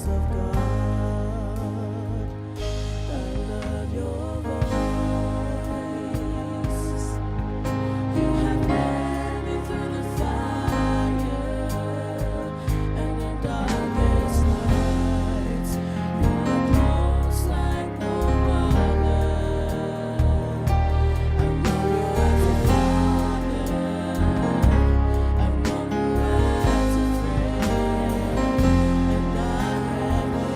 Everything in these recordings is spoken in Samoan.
House of God. I love your voice. You have led me through the fire and in darkest nights. You are close like no other. I've known you as a father. I've known you as a friend, and I have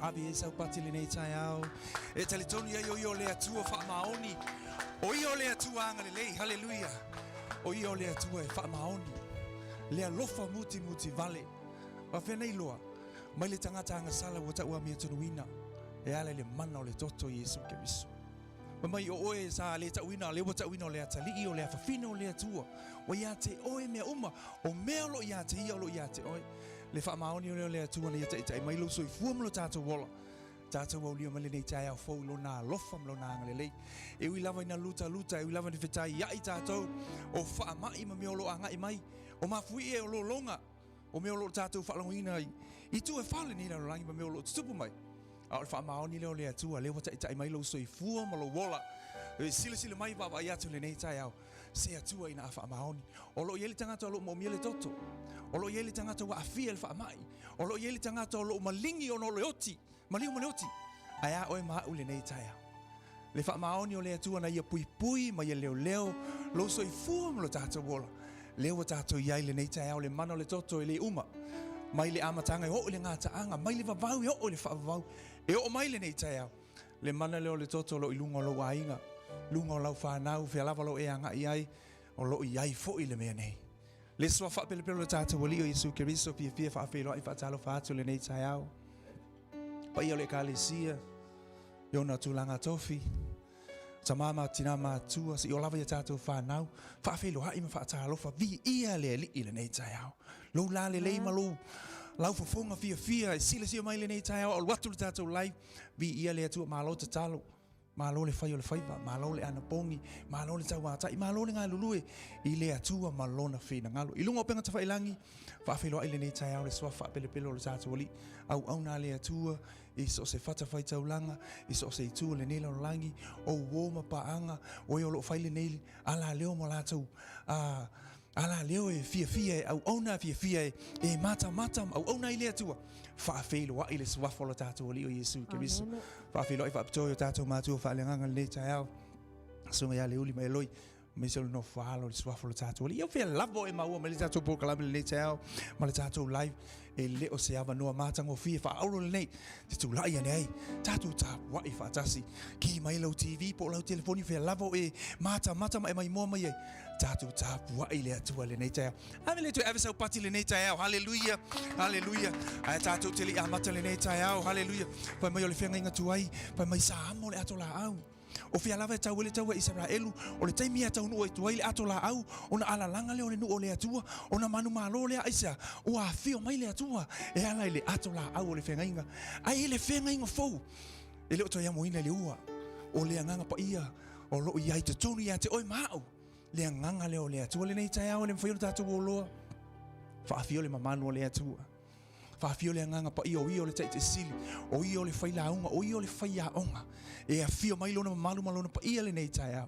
Ave i ai sau pati i lenei taeao. E talitonu i ai o Ia o le Atua faamaoni. O Ia o le Atua agalelei. Haleluia. O Ia o le Atua e faamaoni. Le alofa mutimuti vale. Faafefea na iloa mai le tagata agasala ua tau amiotonu e ala i le mana o le toto o Iesu Keriso. Fai mai o oe sa le tauina, lea ua tauina o le atalii, o le afafine o le Atua. Ua ia te oe mea uma, o mea o lo o ia te ia o lo o ia te oe. Le faamaoni lea o le Atua na ia taitai mai lou soifua ma lo tatou ola. Tatou aulia mai lenei taeao fou i Lona alofa ma Lona agalelei. E ui lava ina lutaluta, e ui lava ina fetaiai tatou, o faamai ma mea o lo o agai mai, o mafuie, o lologa, O mea o lo o tatou faalogoina i itu e fa o lenei lalolagi ma mea o lo o tutupu mai, a o le faamaoni lea o le Atua, lea ua taitai mai lou soifua ma lou ola. E silasila mai vaavaai atu i lenei taeao, se Atua ina a faamaoni. O lo o i ai le tagata o lo o moomia le toto. O lo o i ai le tagata ua aafia i le faamai. O lo o i ai le tagata o lo o maligi ona o le oti, maliu ma le oti. Ae a oe ma a'u i lenei taeao? Le faamaoni o le Atua na ia puipui ma ia leoleo lou soifua ma lo tatou ola. Lea ua tatou i ai lenei taeao le mana o le toto e le uma. Mai le amataga e oo i le gataaga, mai le vavau e oo i le faavavau, e oo mai lenei taeao. Le mana lea o le toto o lo o i luga o lou aiga, luga o lau fanau, fea lava lo e agai ai, o lo o i ai foi le mea nei. Le suafa faapelepele o le tatou Alii o Iesu Keriso, fiafia faafeiloai faatalofa atu lenei taeao. Paia o le Ekalesia, i ona tulaga tofi, tama ma tina matua, seia oo lava i a tatou fanau, faafeiloai ma faatalofa, viia le Alii i lenei taeao. Lou lalelei ma lou laufofoga fiafia e silasila mai lenei taeao, a o alu atu le tatou live, viia le Atua, malo tatalo. Malo le fai o le faiva, malo le anapogi, malo le tauatai, malo le galulue i le Atua ma Lona finagalo. I luga o upega tafailagi, faafeiloai lenei taeao le suafa faapelepele o le tatou Alii, auauna a le Atua i so o se fatafaitaulaga, i so o se itu o lenei lalolagi, o uo ma paaga, o e o lo o fai lenei alaleo ma latou alaleo e fiafia e auauna, fiafia e matamata ma auauna ai le Atua. Faafeiloai le suafa o lo tatou Alii o Iesu Keriso. Faafeiloai faapitoa i o tatou matua faaleagaga lenei taeao. Susuga ia Leuli ma Eloi, aemaise o le nofo alo o le suafa o le tatou Alii. Ia fea lava o e maua mai le tatou polokalame lenei taeao ma le tatou live. E le o se avanoa matagofie faaaulo lenei te tulai ane ai tatou tapuai faatasi. Ki mai lau TV po o lau telefoni fea lava o e matamata ma e maimoa mai ai. Tatou tapuai le Atua lenei taeao. Ave le toe ave sau pati lenei taeao. Haleluia, haleluia. Ae tatou te le i amata lenei taeao. Haleluia. Fai mai o le feagaiga tuai, fai mai sa amo le ato laau. O fea lava e tau ai le taua Isaraelu, o le taimi e taunuu ai tuai le ato laau, ona alalaga lea o le nuu o le Atua, ona manumalo lea, aisea? Ua afio mai le Atua e ala i le ato laau o le feagaiga. Ae i le feagaiga fou, e le o toe amoina i le ua, o le Agaga Paia o lo o i ai totonu ia te oe ma au. Le agaga lea o le Atua lenei taeao e le mafai ona tatou oloa. Faafio le mamalu o le Atua. Faafio le agaga paia o ia o le Taitaisili, o ia o le failauga, o ia o le faiaoga. E afio mai lona mamalu ma lona paia lenei taeao.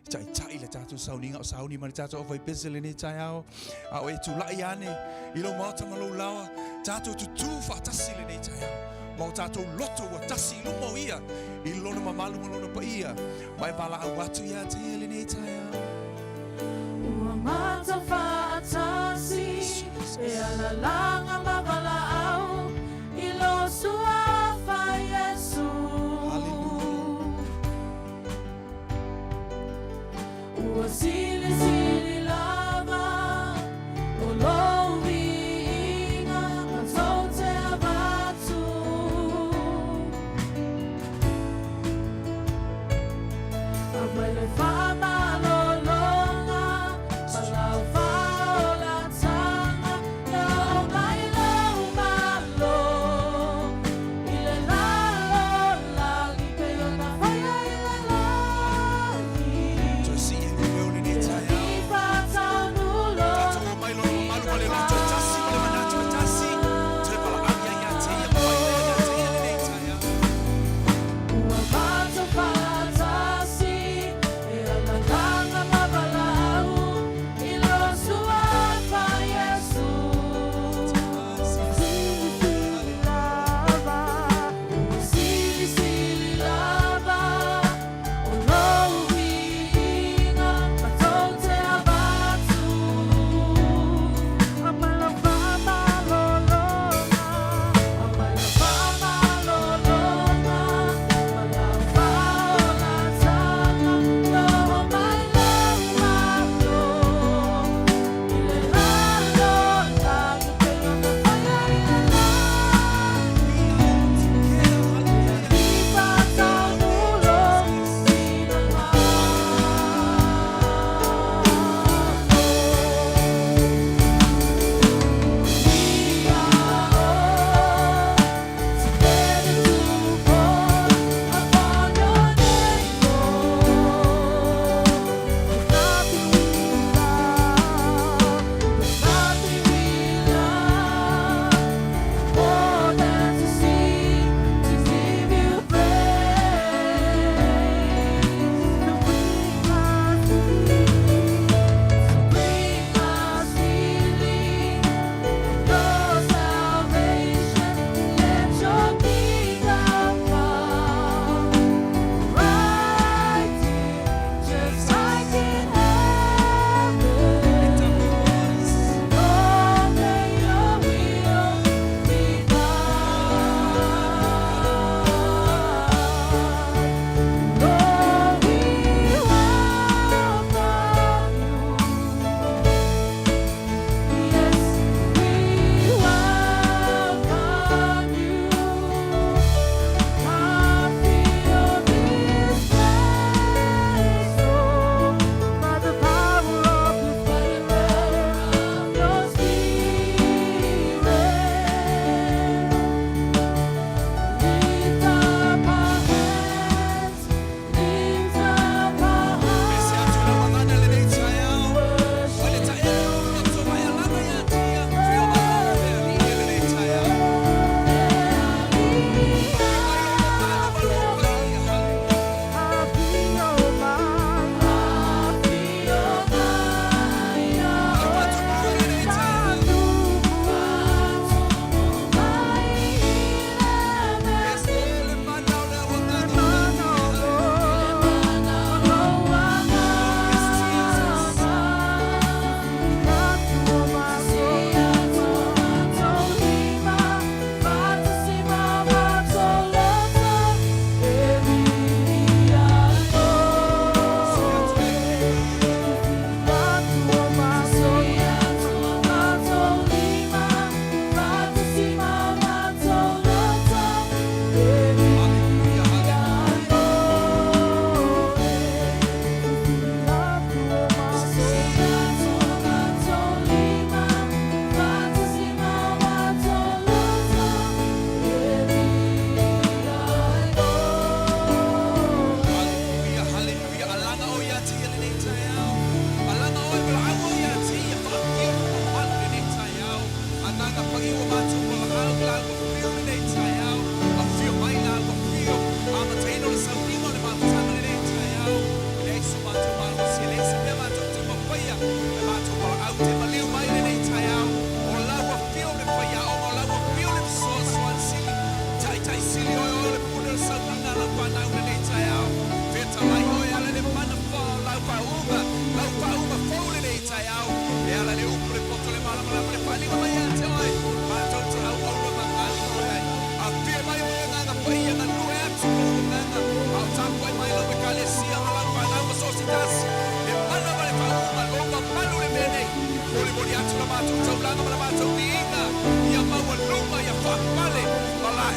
E taitai le tatou sauniga o sauni ma le tatou aufaipese lenei taeao. A o e tulai ane i lou maota ma lou laoa, tatou tutū faatasi lenei taeao. Ma o tatou loto ua tasi i luma o ia, i lona mamalu ma lona paia, ma e valaau atu ia te ia lenei taeao. Ua mata faatasi e alalaga ma valaau i lo suafa Iesu. Ua silisili lava o lou viiga ma tou te avatu. Aumai le faamalologa ma lau faaolataga, ia oo mai lou Malo i le lalolagi pei ona faia i le lagi. Toe sii e le leo lenei taeao.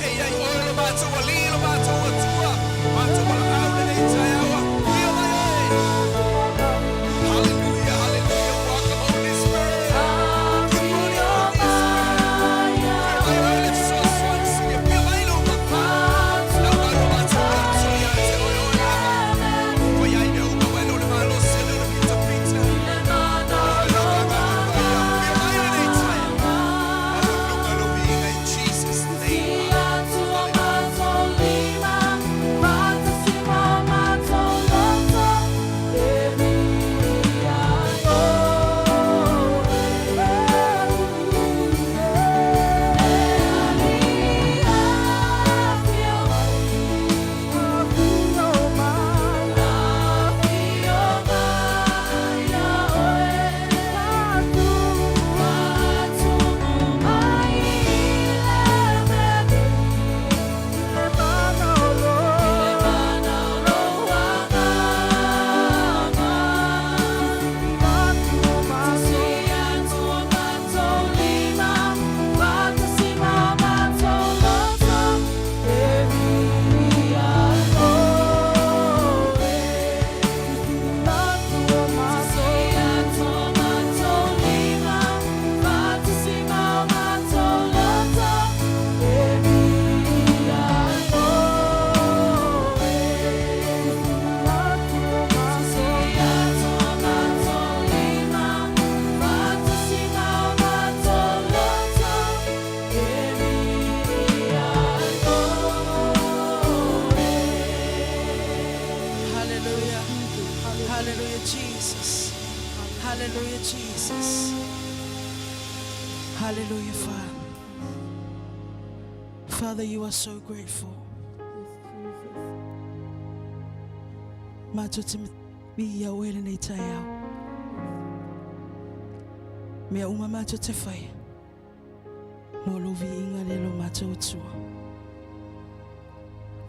Paepae ia i Oe lo matou Alii lo matou Atua, matou valaau lenei taeao, afio mai Oe. Hallelujah, hallelujah. Welcome Holy Spirit. Good morning Holy Spirit. Afio mai Oe le fesoasoani sili, afio mai lou Papa. Lau mai lo matou loto ia te Oe, Oe lava. Ua iai mea uma ua e le o le malosi e le o le pitapita. Oe lava Agaga Paia, afio mai lenei taeao. Maualuga lou viiga in Jesus name. Hallelujah. Hallelujah, Jesus. Hallelujah, Jesus. Hallelujah, Father. Father, you are so grateful. Matou te viia oe lenei taeao. Mea uma matou te fai, mo lou viiga lea lo matou Atua.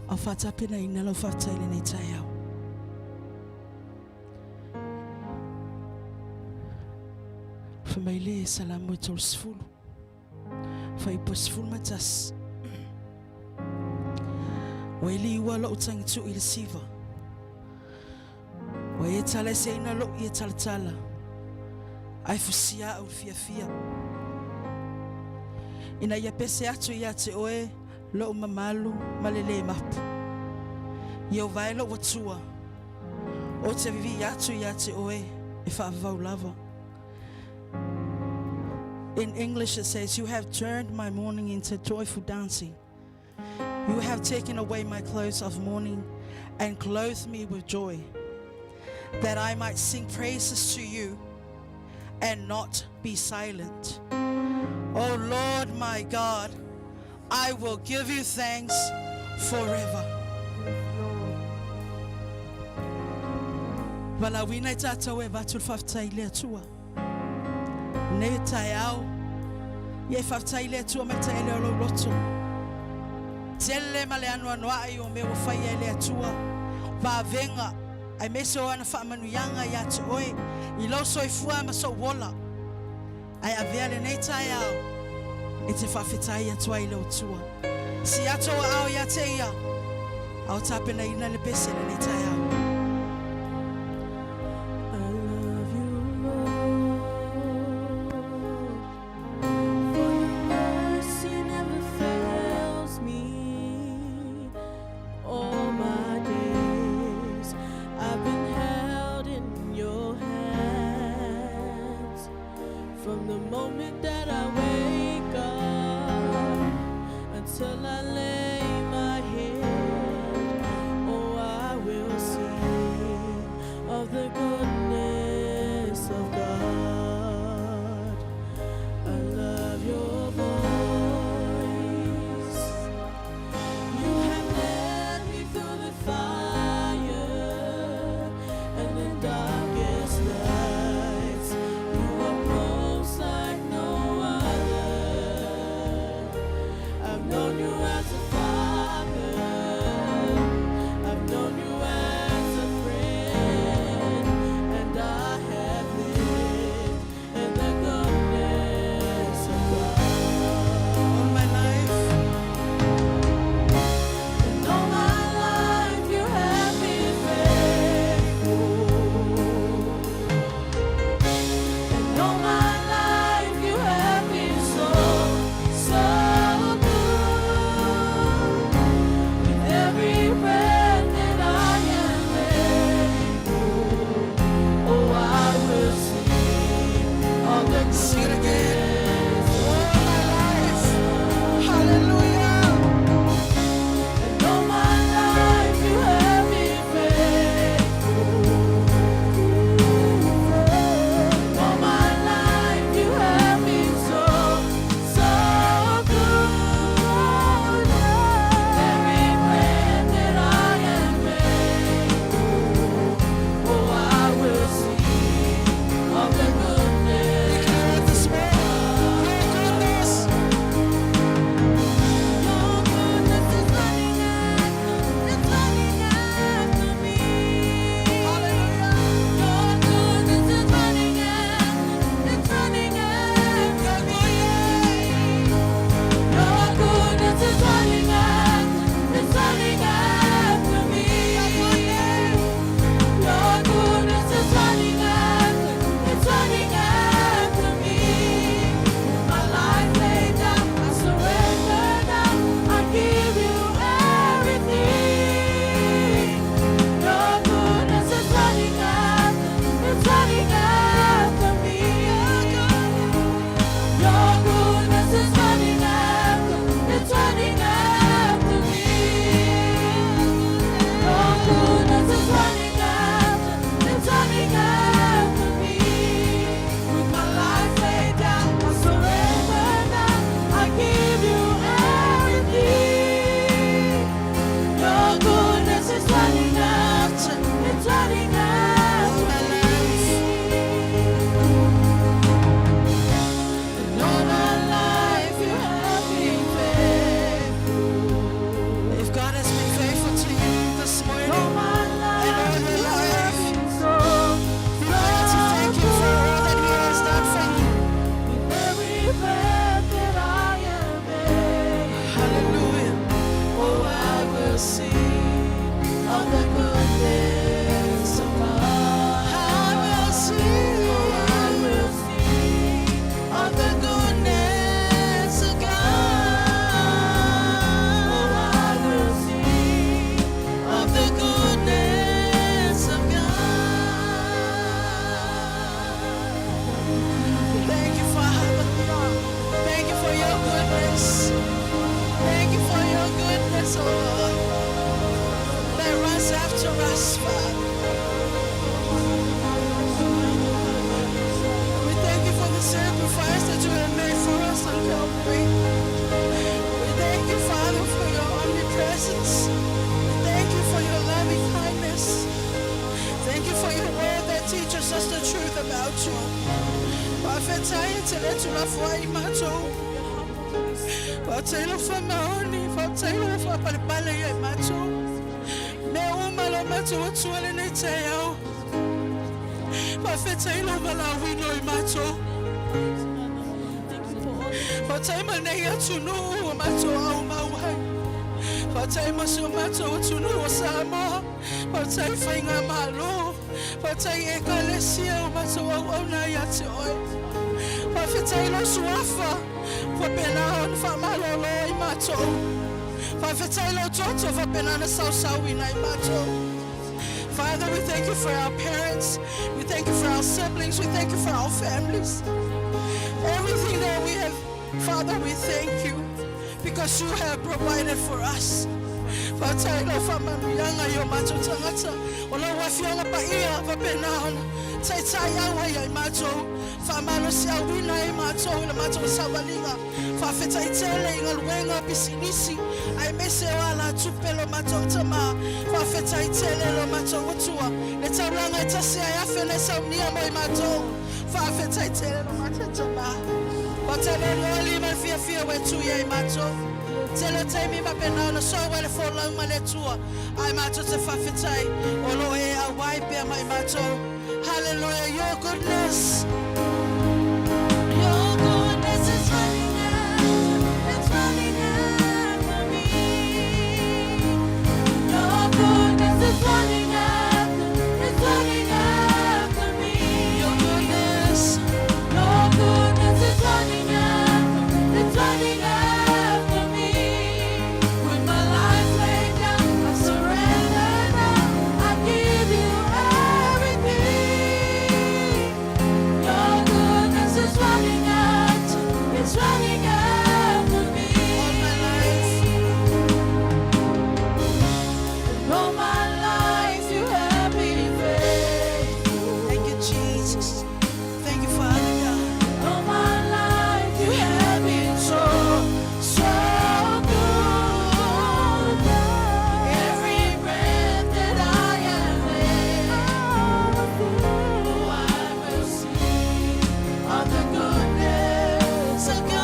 Ao faatapenaina lau faafetai lenei taeao. Fai mai le Salamo e 30, fuaiupu e 11. Ua e liua lou tagituu i le siva. Ua e talaeseina lou ie talatala, ae fusia au i le fiafia. Ina ia pese atu ia te oe lou mamalu ma le lē mapu. Ieova e lou Atua, ou te vivii atu ia te oe e faavavau lava. In English it says, You have turned my mourning into joyful dancing. You have taken away my clothes of mourning and clothed me with joy, that I might sing praises to you and not be silent. O Lord my God, I will give you thanks forever. Valaauina i tatou e avatu le faafetai i le Atua. Nei taeao, ia e faafetai i le Atua mai le taele o lou loto. Tele ma le anoanoai o mea ua faia e le Atua, vavega, aemaise o ana faamanuiaga ia te oe i lou soifua ma sou ola. Ae avea lenei taeao e te faafetai atu ai i le Atua. Si atu ou aao ia te ia, a o tapenaina le pese lenei taeao. I love you, Lord, for your mercy never fails me. All my days I've been held in your hands. From the moment that I wake up until I lay my head, oh, I will sing of the goodness of God. I love your voice. You have led me through the fire and in darkest nights. You are close like no other. goodness, O Lord, that runs after us, Father. We thank you for the sacrifice that you have made for us on Calvary. We thank you, Father, for your omnipresence. We thank you for your loving kindness. Thank you for your word that teaches us the truth about you. Faafetai e tele tulafoai i matou. Faafetai lou faamaoni, faafetai lou faapalepale ia i matou. Mea uma lo matou Atua lenei taeao. Faafetai lou valaauina o i matou. Faafetai ma lenei atunuu ua matou aumau ai. Faafetai mo si o matou atunuu o Samoa. Faafetai faigamalo. Faafetai ekalesia ua matou auauna ai ia te oe. Faafetai lou suafa faapena ona faamalōlō ai matou. Faafetai lou toto faapena ona sausauina ai matou. Father, we thank you for our parents. We thank you for our siblings. We thank you for our families. Everything that we have, Father, we thank you because you have provided for us. Faafetai lau faamanuiaga i o matou tagata o lau afioga paia faapena ona taitaiau ai ai matou faamalosiauina ai matou i le matou savaliga faafetai tele i galuega pisinisi aemaise o alatupe lo matou tamā faafetai tele lo matou Atua le taulaga e tasi ai afe na e saunia mo i matou faafetai tele lo matou tamā faafetai le olioli ma le fiafia ua e tui ai matou tele o taimi faapena ona sou ai le folau ma le Atua ae matou te faafetai o loo e auai pea mai matou. Hallelujah. Your goodness. Your goodness is running after, it's running after me. Your goodness is running after, it's running after me. Your goodness. Your goodness is running after, it's running after me. With my life laid down, I surrender now. I give you everything. Your goodness is running after, it's running after me. All my life. And all my life you have been faithful. Thank you, Jesus. Thank you, Father God. All my life you have been so, so good. Every breath that I am able, I will sing of the goodness of God.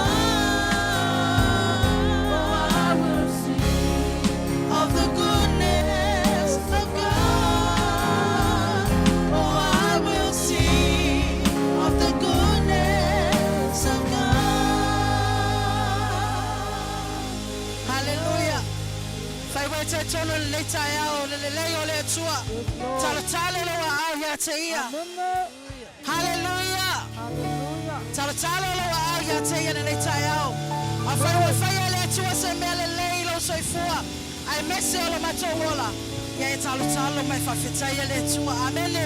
Oh, I will sing Of the goodness of God. Oh, I will sing of the goodness of God. Hallelujah. Fai wai te tono le lei taeao le lelei o le Atua. Talotalo lou aao ia te ia. Hallelujah. Talotalo lou aao ia te ia le lei taeao. Afai ua faia le Atua se mea lelei lou soifua. Aemaise o le matou ola. Ia e talotalo ma faafetaia le Atua. Amene.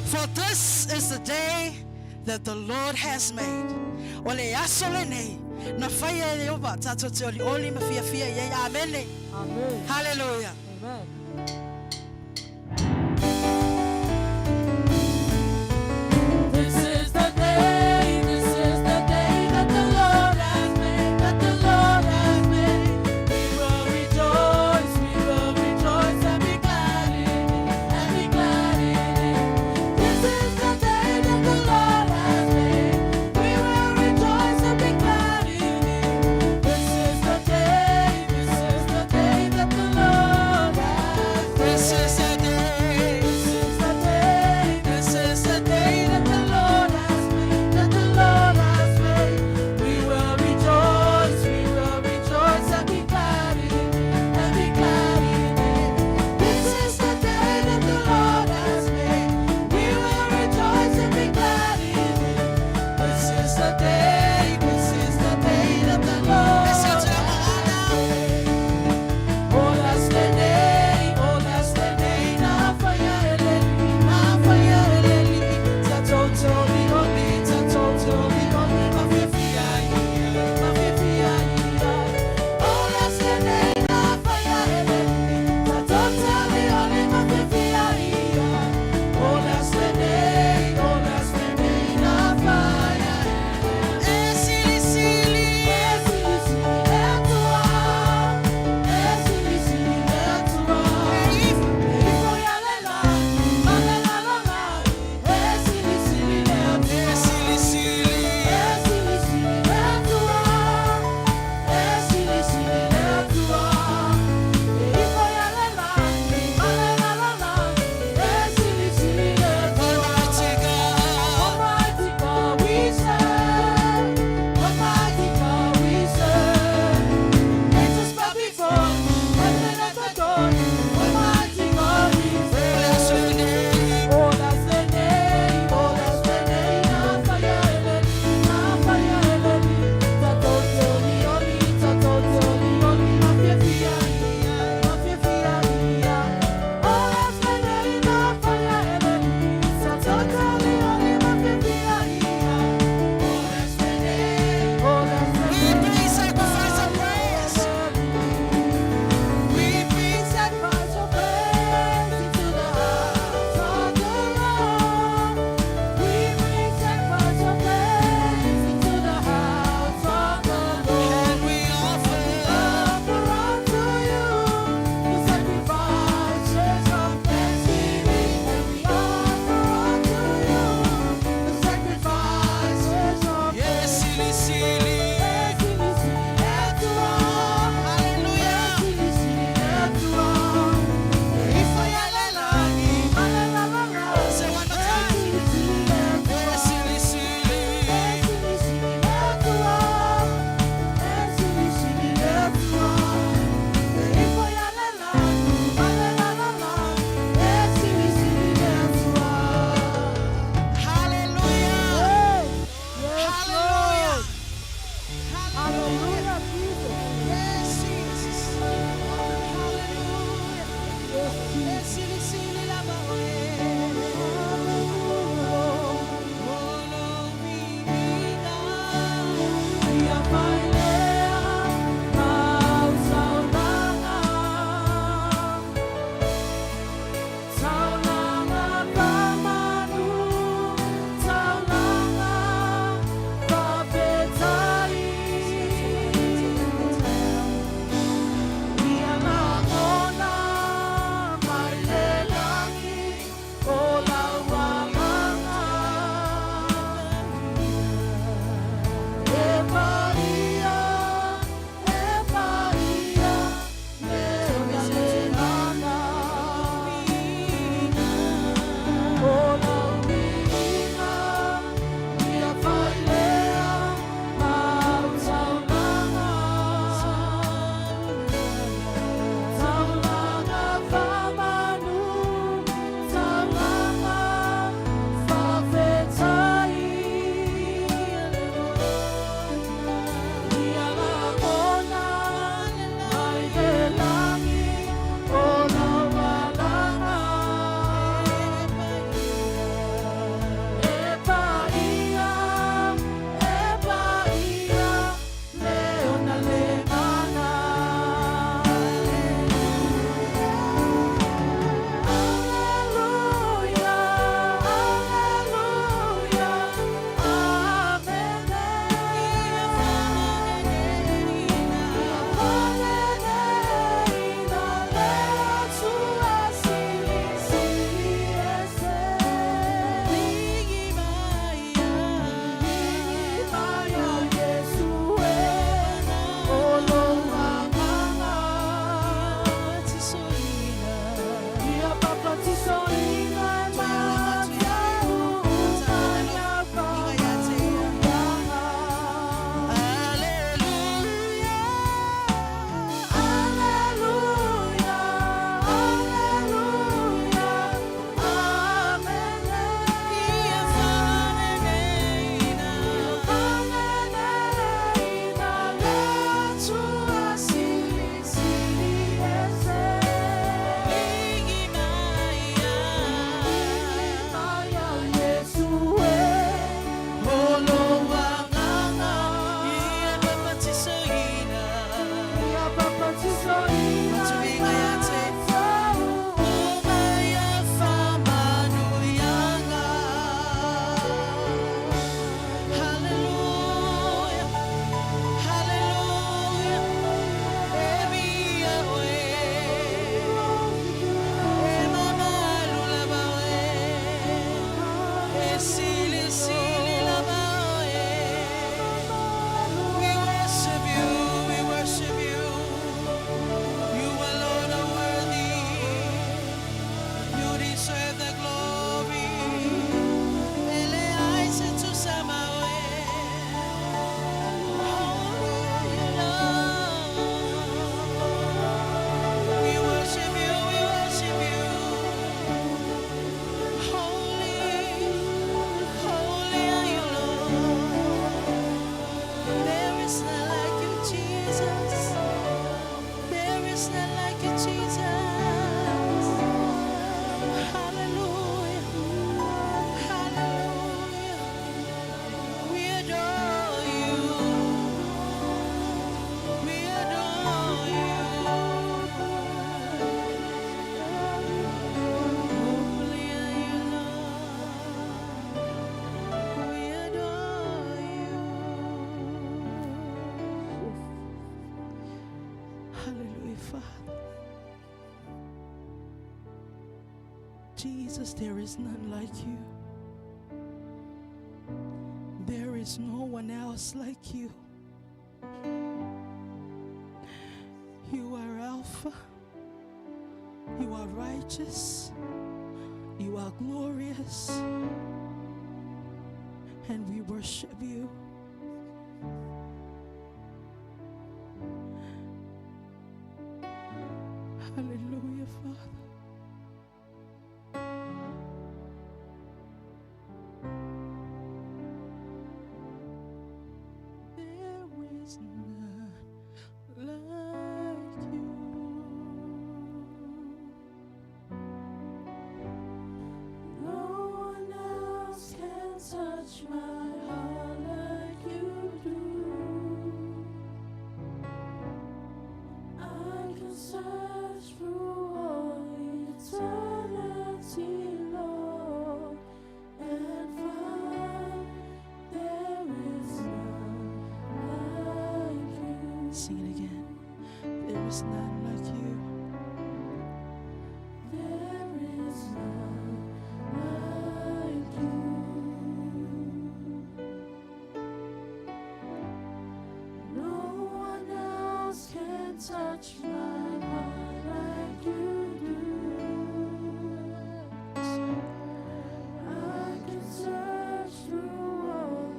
For this is the day that the Lord has made. O le aso lenei. Na faia e Ieova tatou te olioli ma fiafia i ai. Amene. Amen. Hallelujah. Amen. This is the day, this is the day that the Lord has made, that the Lord has made. We will rejoice and be glad in it, and be glad in it. This is the day that the Lord has made. We will rejoice and be glad in it. This is the day, this is the day that the Lord Jesus, there is none like you. There is no one else like you. You are Alpha. You are righteous. You are glorious. And we worship you. Hallelujah, Father. There is none like you. No one else can touch my heart like you do. I can search through all eternity, Lord, and find there is none like you. Sing it again. There is none like you. There is none like you. No one else can touch my heart like you do. I can search through all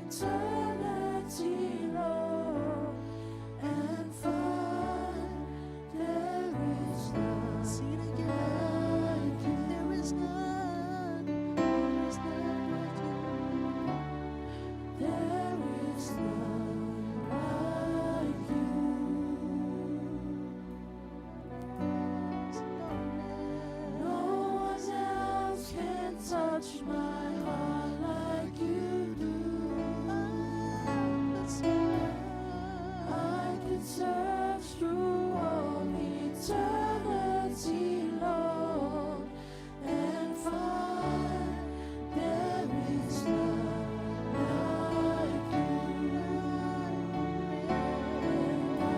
eternity, Lord, and find there is none. Sing it again. There is none. There is none like you. There is none like you. There's no one No one else can touch my heart like you do. else. I can search through all eternity, Lord, and find there is none like you. And I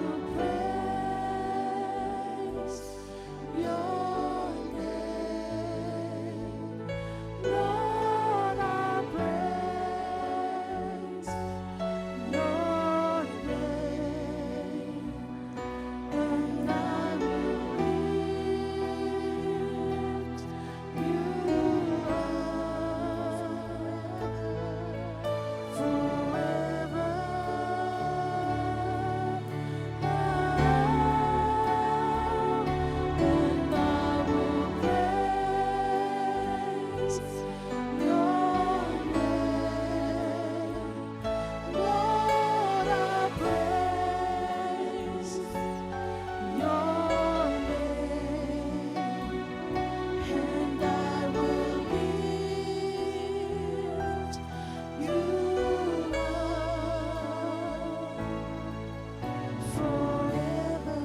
will praise your name. Lord, I praise your name, and I will lift you up forever. And I will praise your name. Lord, I praise your name, and I will lift you up forever.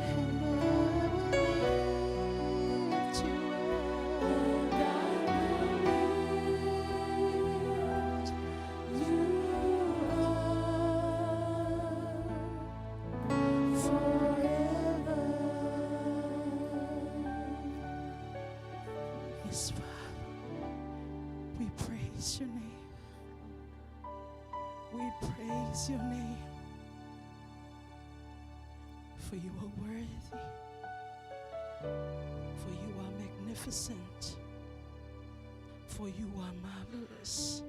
And I will lift you up. And I will lift you up forever. Yes, Father. We praise your name. We praise your name. For you are worthy. For you are magnificent. For you are marvelous.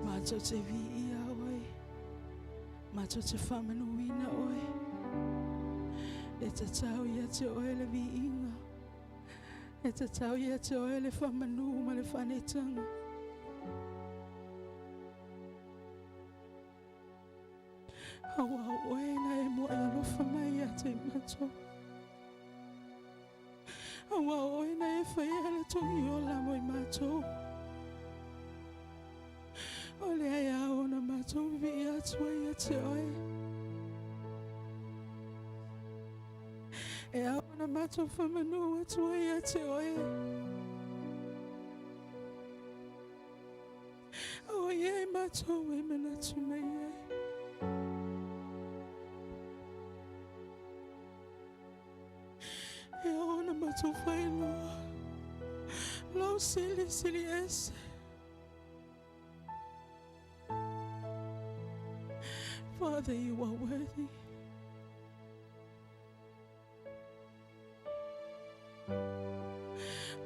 Matou te viia oe. Matou te faamanuina oe. E tatau ia te oe le viiga. E tatau ia te oe le faamanu ma le faaneetaga. Auā o oe na e mua'i alofa mai ia te matou. Auā o oe na e faia le togiola mo i matou. O lea e ao ona matou viia atu ai ia te oe. E ao ona matou faamanu atu ai ia te oe. O ia e matou e manatu mai ai. Lou silisili ese. Father, you are worthy.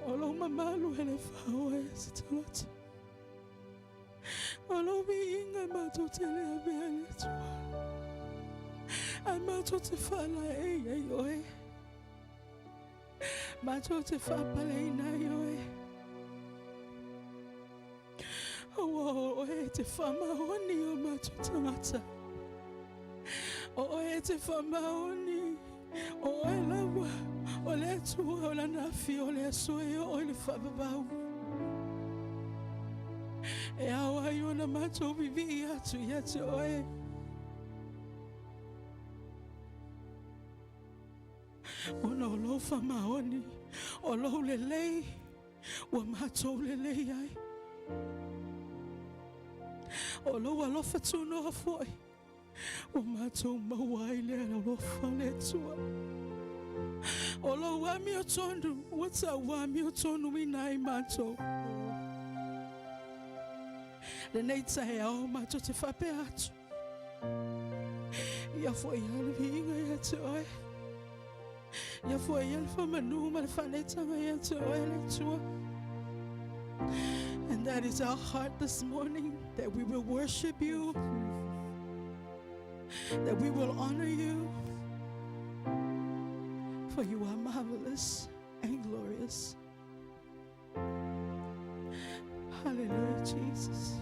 O lou mamalu e le faoa e se tagata. O lou viiga e matou te le avea i le Atua. Ae matou te faalaei ai i oe. Matou te faapaleina ai oe. Aua o oe e te faamaoni o matou tagata. O oe e te faamaoni. O oe lava o le Atua o Lana afio o le aso e oo i le faavavau. E ao ai ona matou vivii atu ia te oe. Ona o lou faamaoni, o lou lelei, ua matou lelei ai. O lou alofa tunoa foi, ua matou maua ai le alofa o le Atua. O lou amiotonu, ua tauamiotonuina ai matou. Lenei taeao matou te faapea atu, ia foi lava le viiga ia te oe. Ia foi ia le faamanu ma le faaneetaga ia te oe le Atua. And that is our heart this morning, that we will worship you, that we will honor you, for you are marvelous and glorious. Hallelujah, Jesus.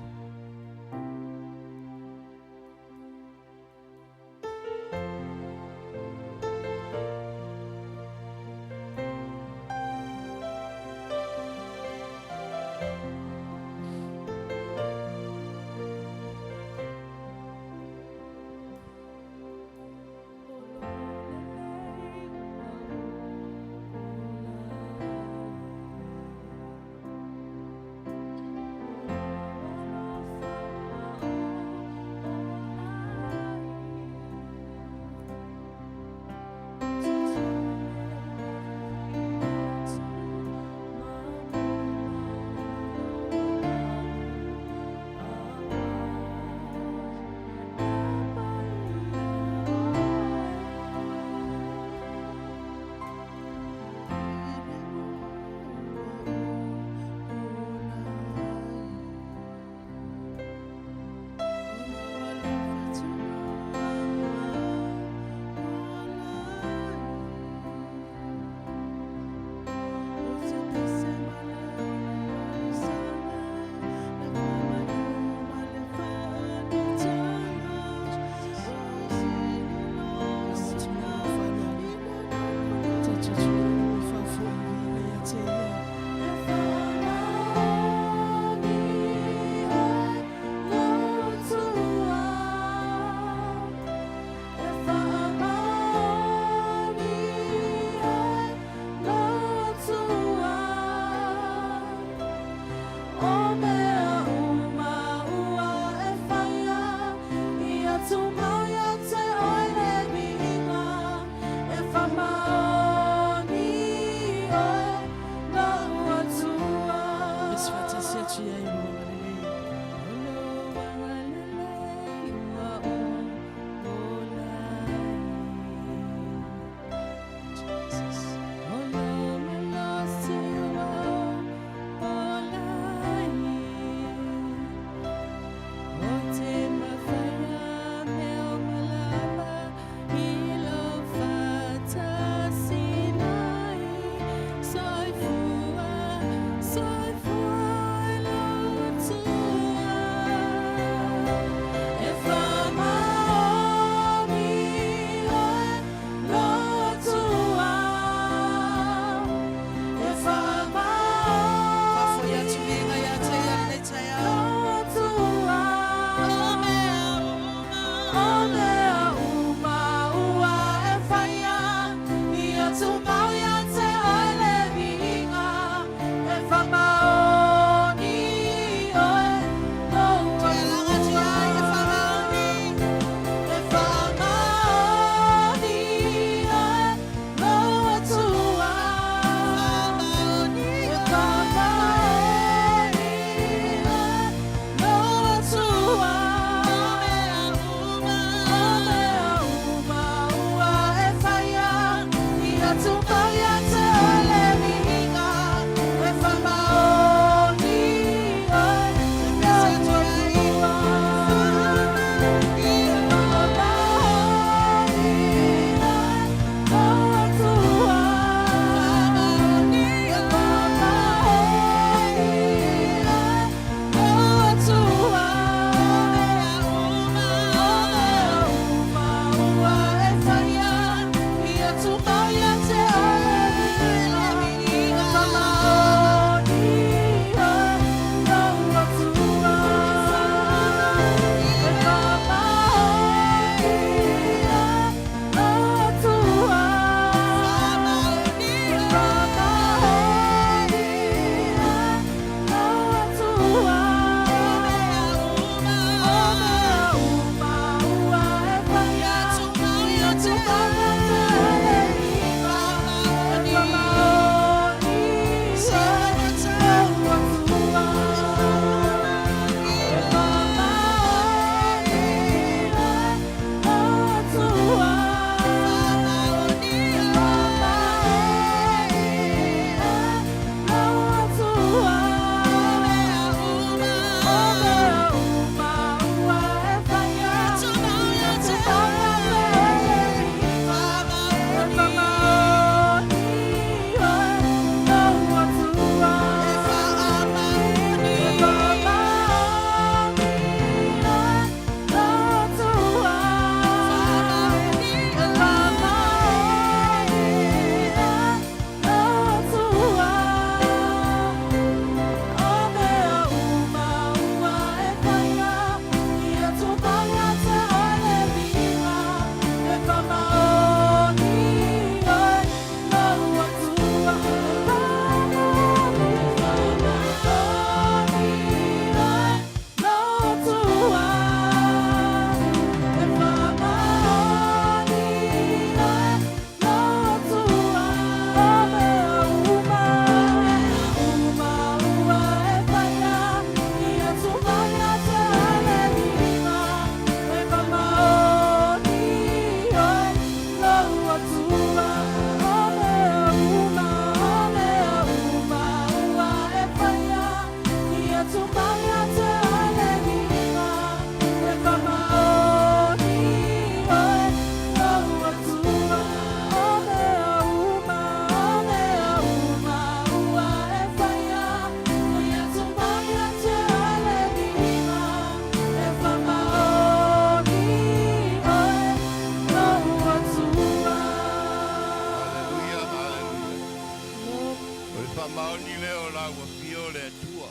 Faamaoni lea o lau afio le Atua.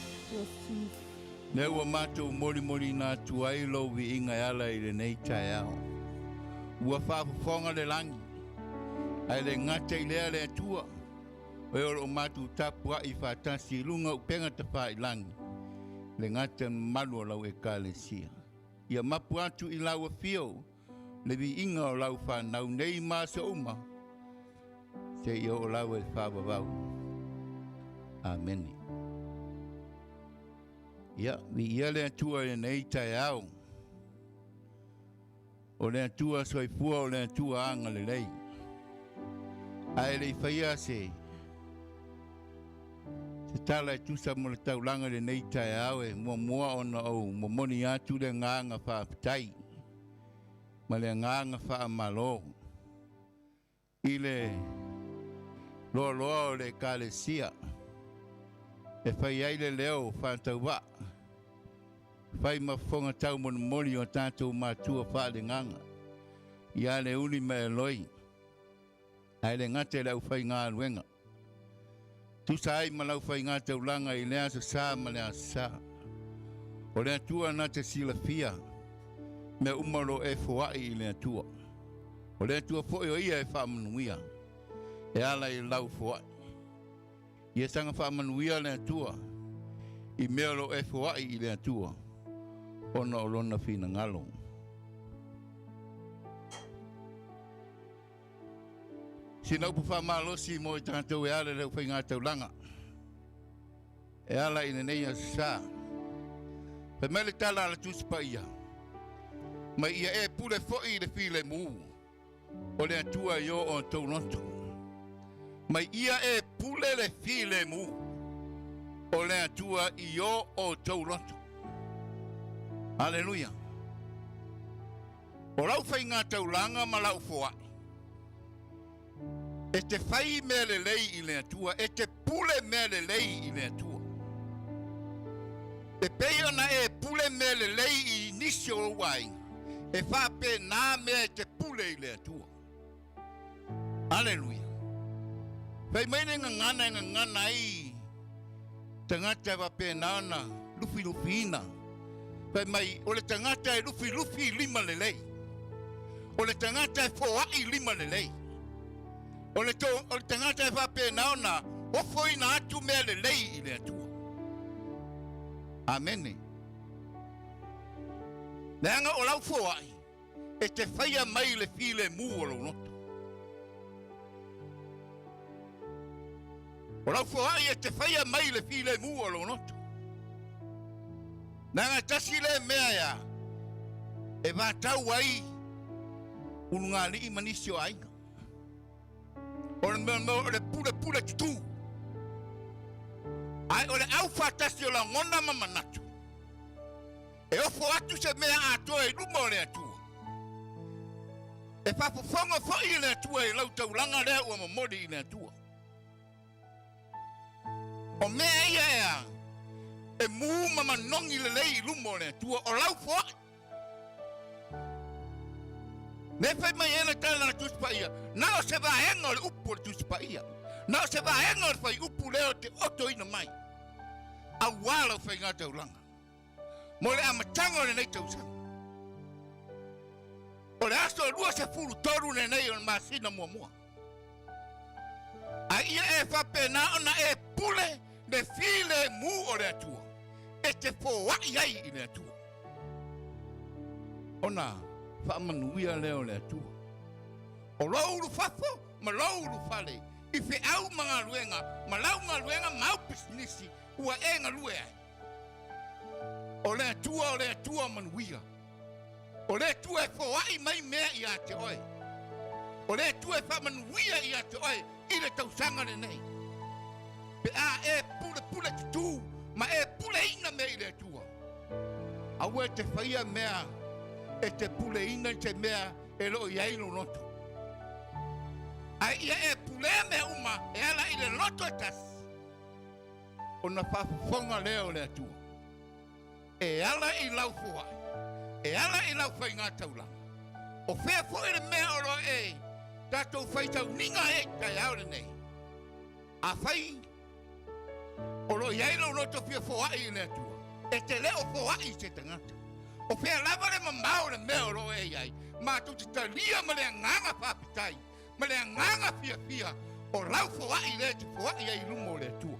Lea ua matou molimoliina atu ai lou viiga e ala i lenei taeao. Ua faafofoga le lagi, ae le gata i lea le Atua, o e o lo o matou tapuai faatasi i luga o upega tafailagi, le gata mamalu o lau Ekalesia. Ia mapu atu i lau afio le viiga o lau fanau nei ma aso uma, seia oo lava i le faavavau. Amene. Ia, viia le Atua i lenei taeao. O le Atua soifua, o le Atua agalelei. Ae le i faia se tala e tusa mo le taulaga i lenei taeao, e muamua ona ou momoli atu le agaga faafetai ma le agaga faamalo i le loaloa o le Ekalesia e fai ai le leo faatauvaa, fai ma fofoga taumolimoli o tatou matua faaleagaga ia Leuli ma Eloi, ae le gata i le aufaigaluega tusa ai ma lau faiga taulaga i le aso sa ma le aso sa. O le Atua na te silafia mea uma o lo o e foai i le Atua. O le Atua foi o ia e faamanuia e ala i lau foai. Ia saga faamanuia le Atua i mea o lo o e foai i le Atua ona o lona finagalo. Sina upu faamalosi mo i tatou e ala i le aufaiga-taulaga e ala i lenei aso sa. Fai mai le tala a le Tusi Paia, mai ia e pule foi i le filemu o le Atua i o outou loto. Mai ia e pule le filemu o le Atua i o outou loto. Aleluia. O lau faiga taulaga ma lau foai, e te fai mea lelei i le Atua, e te pule mea lelei i le Atua. E pei ona e pule mea lelei i nisi o ou aiga, e faapena mea e te pule i le Atua. Aleluia. Fai mai le gagana e gagana ai tagata e faapena ona lufilufiina. Fai mai, o le tagata e lufilufi lima lelei. O le tagata e foai lima lelei. O le, to, o le tagata e faapena ona ofoina atu mea lelei i le Atua. Amene. Leaga o lau foai, e te faia mai le filemu o lou loto. O lau foai e te faia mai le filemu o lou loto. Leaga e tasi lea mea ea e vatau ai ulugalii ma nisi o aiga. O le mea o le pulepule tutū. Ae o le aufaatasi o lagona ma manatu. E ofo atu se mea atoa i luma o le Atua. E faafofoga foi le Atua i lau taulaga lea ua momoli i le Atua. O mea ia ea e mu ma manogi lelei i luma o le Atua, o lau foai. Me fai mai ai le tala a le Tusi Paia, na o se vaega o le upu o le Tusi Paia, na o se vaega o le fuaiupu lea o te otoina mai, auā lau faiga taulaga. Mo le amataga o lenei tausaga, o le aso 23 lenei o le masina muamua, a ia e faapena ona e pule le filemu o le Atua e te foai ai i le Atua, ona faamanuia lea o le Atua o lou ulufafo ma lou ulufale i feau ma galuega ma lau galuega ma au pisinisi ua e galue ai. O le Atua o le Atua manuia. O le Atua e foai mai mea ia te oe. O le Atua e faamanuia ia te oe i le tausaga lenei. Pe a e pulepule tutū ma e puleina mea i le Atua. Aua e te faia mea e te puleina i se mea e le o i ai lou loto. Ae ia e pulea mea uma e ala i le loto e tasi. Ona faafofoga lea o le Atua e ala i lau foai, e ala i lau faiga taulaga. O fea foi le mea o lo o e tatou faitauniga ai i le taeao lenei? Afai O lo o i ai lou loto fia foai i le Atua, e te le o foai i se tagata. O fea lava le mamao o le mea o lo o e i ai, matou te talia ma le agaga faafetai, ma le agaga fiafia o lau foai lea e te foai ai i luma o le Atua.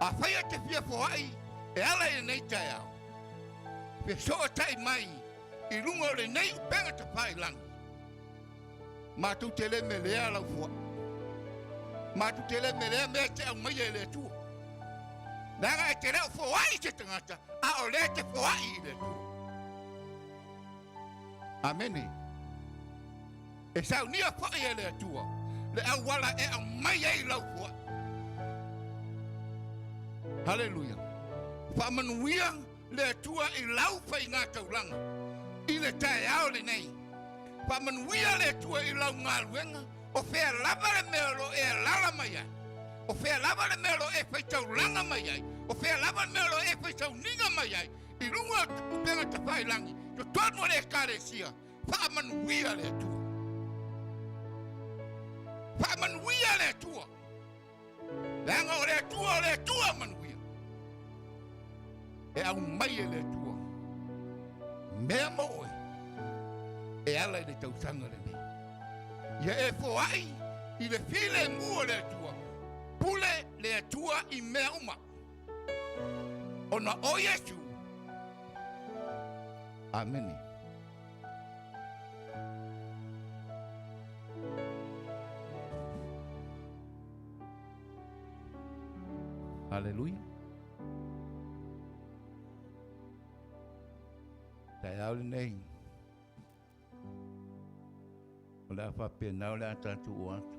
Afai e te fia foai e ala i lenei taeao, fesootai mai i luga o lenei upega tafailagi, matou te le melea lau foai. Matou te le melea mea e te aumaia e le Atua. Leaga e te le o foai i se tagata, a o lea e te foai i le Atua. Amene. E saunia foi e le Atua le auala e aumai ai lau foai. Haleluia. Faamanuia le Atua i lau faiga taulaga i le taeao lenei. Faamanuia le Atua i lau galuega, o fea lava le mea o lo o e alaala mai ai, o fea lava le mea o lo o e faitaulaga mai ai, o fea lava le mea o lo o e faisauniga mai ai, i luga o upega tafailagi, totonu o le Ekalesia, faamanuia le Atua. Faamanuia le Atua. Leaga o le Atua o le Atua manuia. E aumai e le Atua mea mo oe e ala i le tausaga lenei. Ia e foai i le filemu o le Atua, pule le Atua i mea uma. Ona o Iesu. Amene. Haleluia. Taeao lenei. O le a faapena o le a tatou o atu.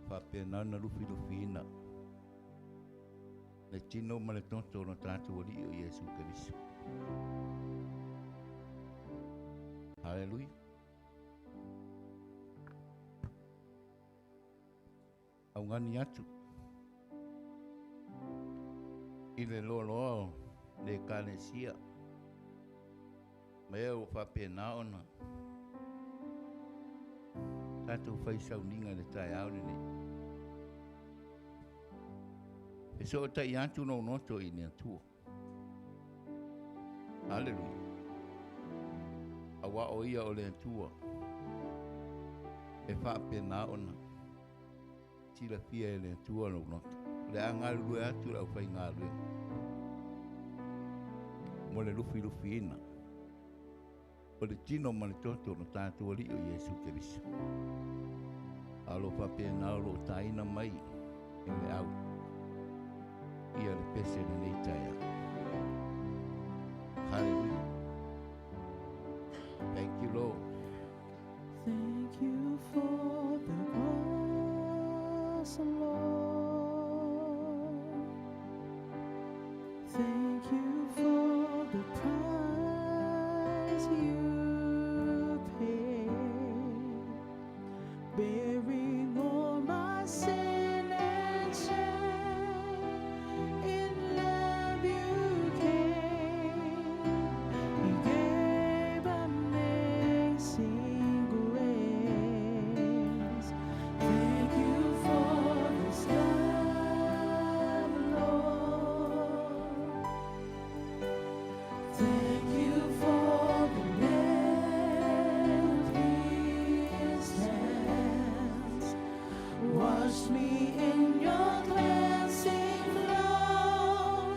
Faapena ona lufilufiina le tino ma le toto o lo tatou Alii o Iesu Keriso. Haleluia. Augani atu i le loaloa o le Ekalesia ma ea ua faapena ona tatou fai sauniga i le taeao lenei. Fesootai atu lou loto i le Atua. Haleluia. Aua o ia o le Atua e faapena ona silafia e le Atua lou loto. O le a galulue atu le aufaigaluega mo le lufilufiina o le tino ma le toto o lo tatou Alii o Iesu Keriso. A o lo o faapena o lo o taina mai e le au ia le pese lenei taeao. Hallelujah. Thank you, Lord. Thank you for the cross, Lord. Thank you for the price you paid, bearing all my sin and shame. In love you came, you gave amazing grace. Thank you for this love, Lord. Thank you for the nail-pierced hands. Wash me in your cleansing flow.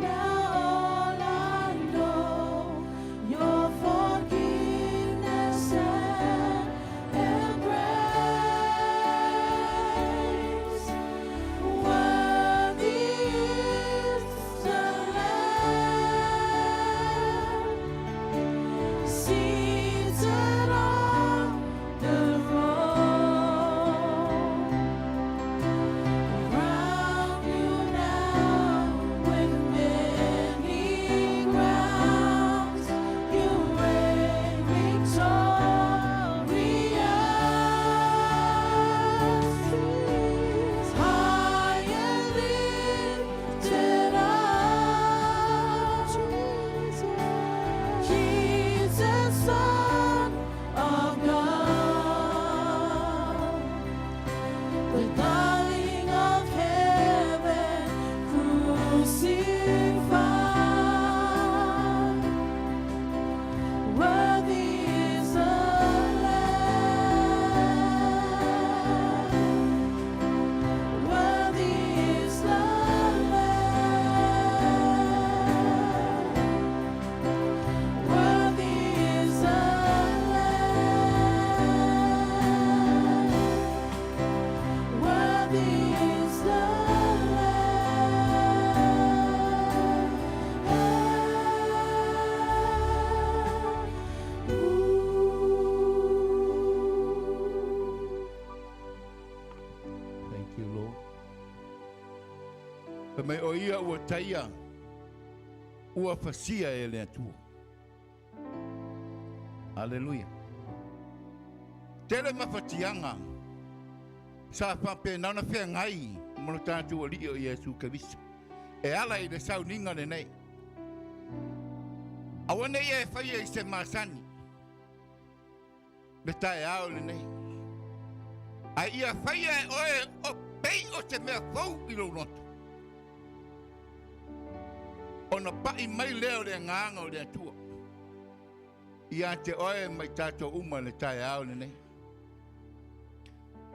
Now all I know, your forgiveness and embrace. Worthy is the Lamb seated on the throne. Fai mai o ia ua taia, ua fasia e le Atua. Aleluia. Tele mafatiaga sa faapena ona feagai ma lo tatou Alii o Iesu Keriso e ala i le sauniga lenei. Aua ne i e faia i se masani le taeao lenei, ae ia faia e oe o pei o se mea fou i lou loto, ona pai mai lea o le agaga o le Atua ia te oe ma i tatou uma i le taeao lenei.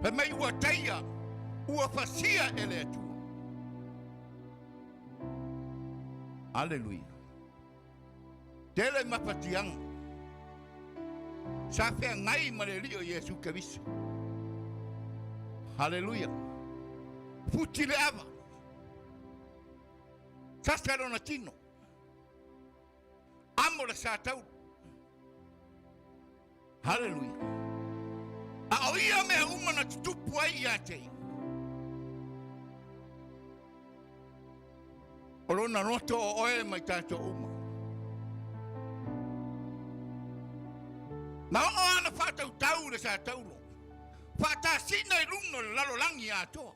Fai mai ua taia, ua fasia e le Atua. Aleluia. Tele mafatiaga sa feagai ma le Alii o Iesu Keriso. Haleluia. Futi le ava. Sasa lona tino. Amo le sa taulu. Haleluia. A o ia mea uma na tutupu ai ia te ia. O lona loto o oe mai tatou uma. Na oo ana faatautau le sa taulo. Faatasina i luga o le lalolagi atoa.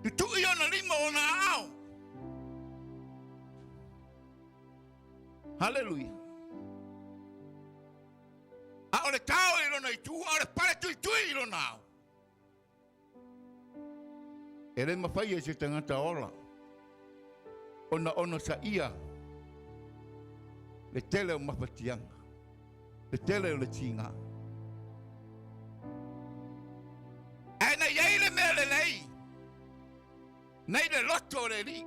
Tutui ona lima o ona aao. Haleluia. A o le tao i lona itu, a o le pale tuitui i lona ao. E le mafai e se tagata ola ona onosaia le tele o mafatiaga, le tele o le tiga. Ae na i ai le mea lelei nei le loto o le Alii.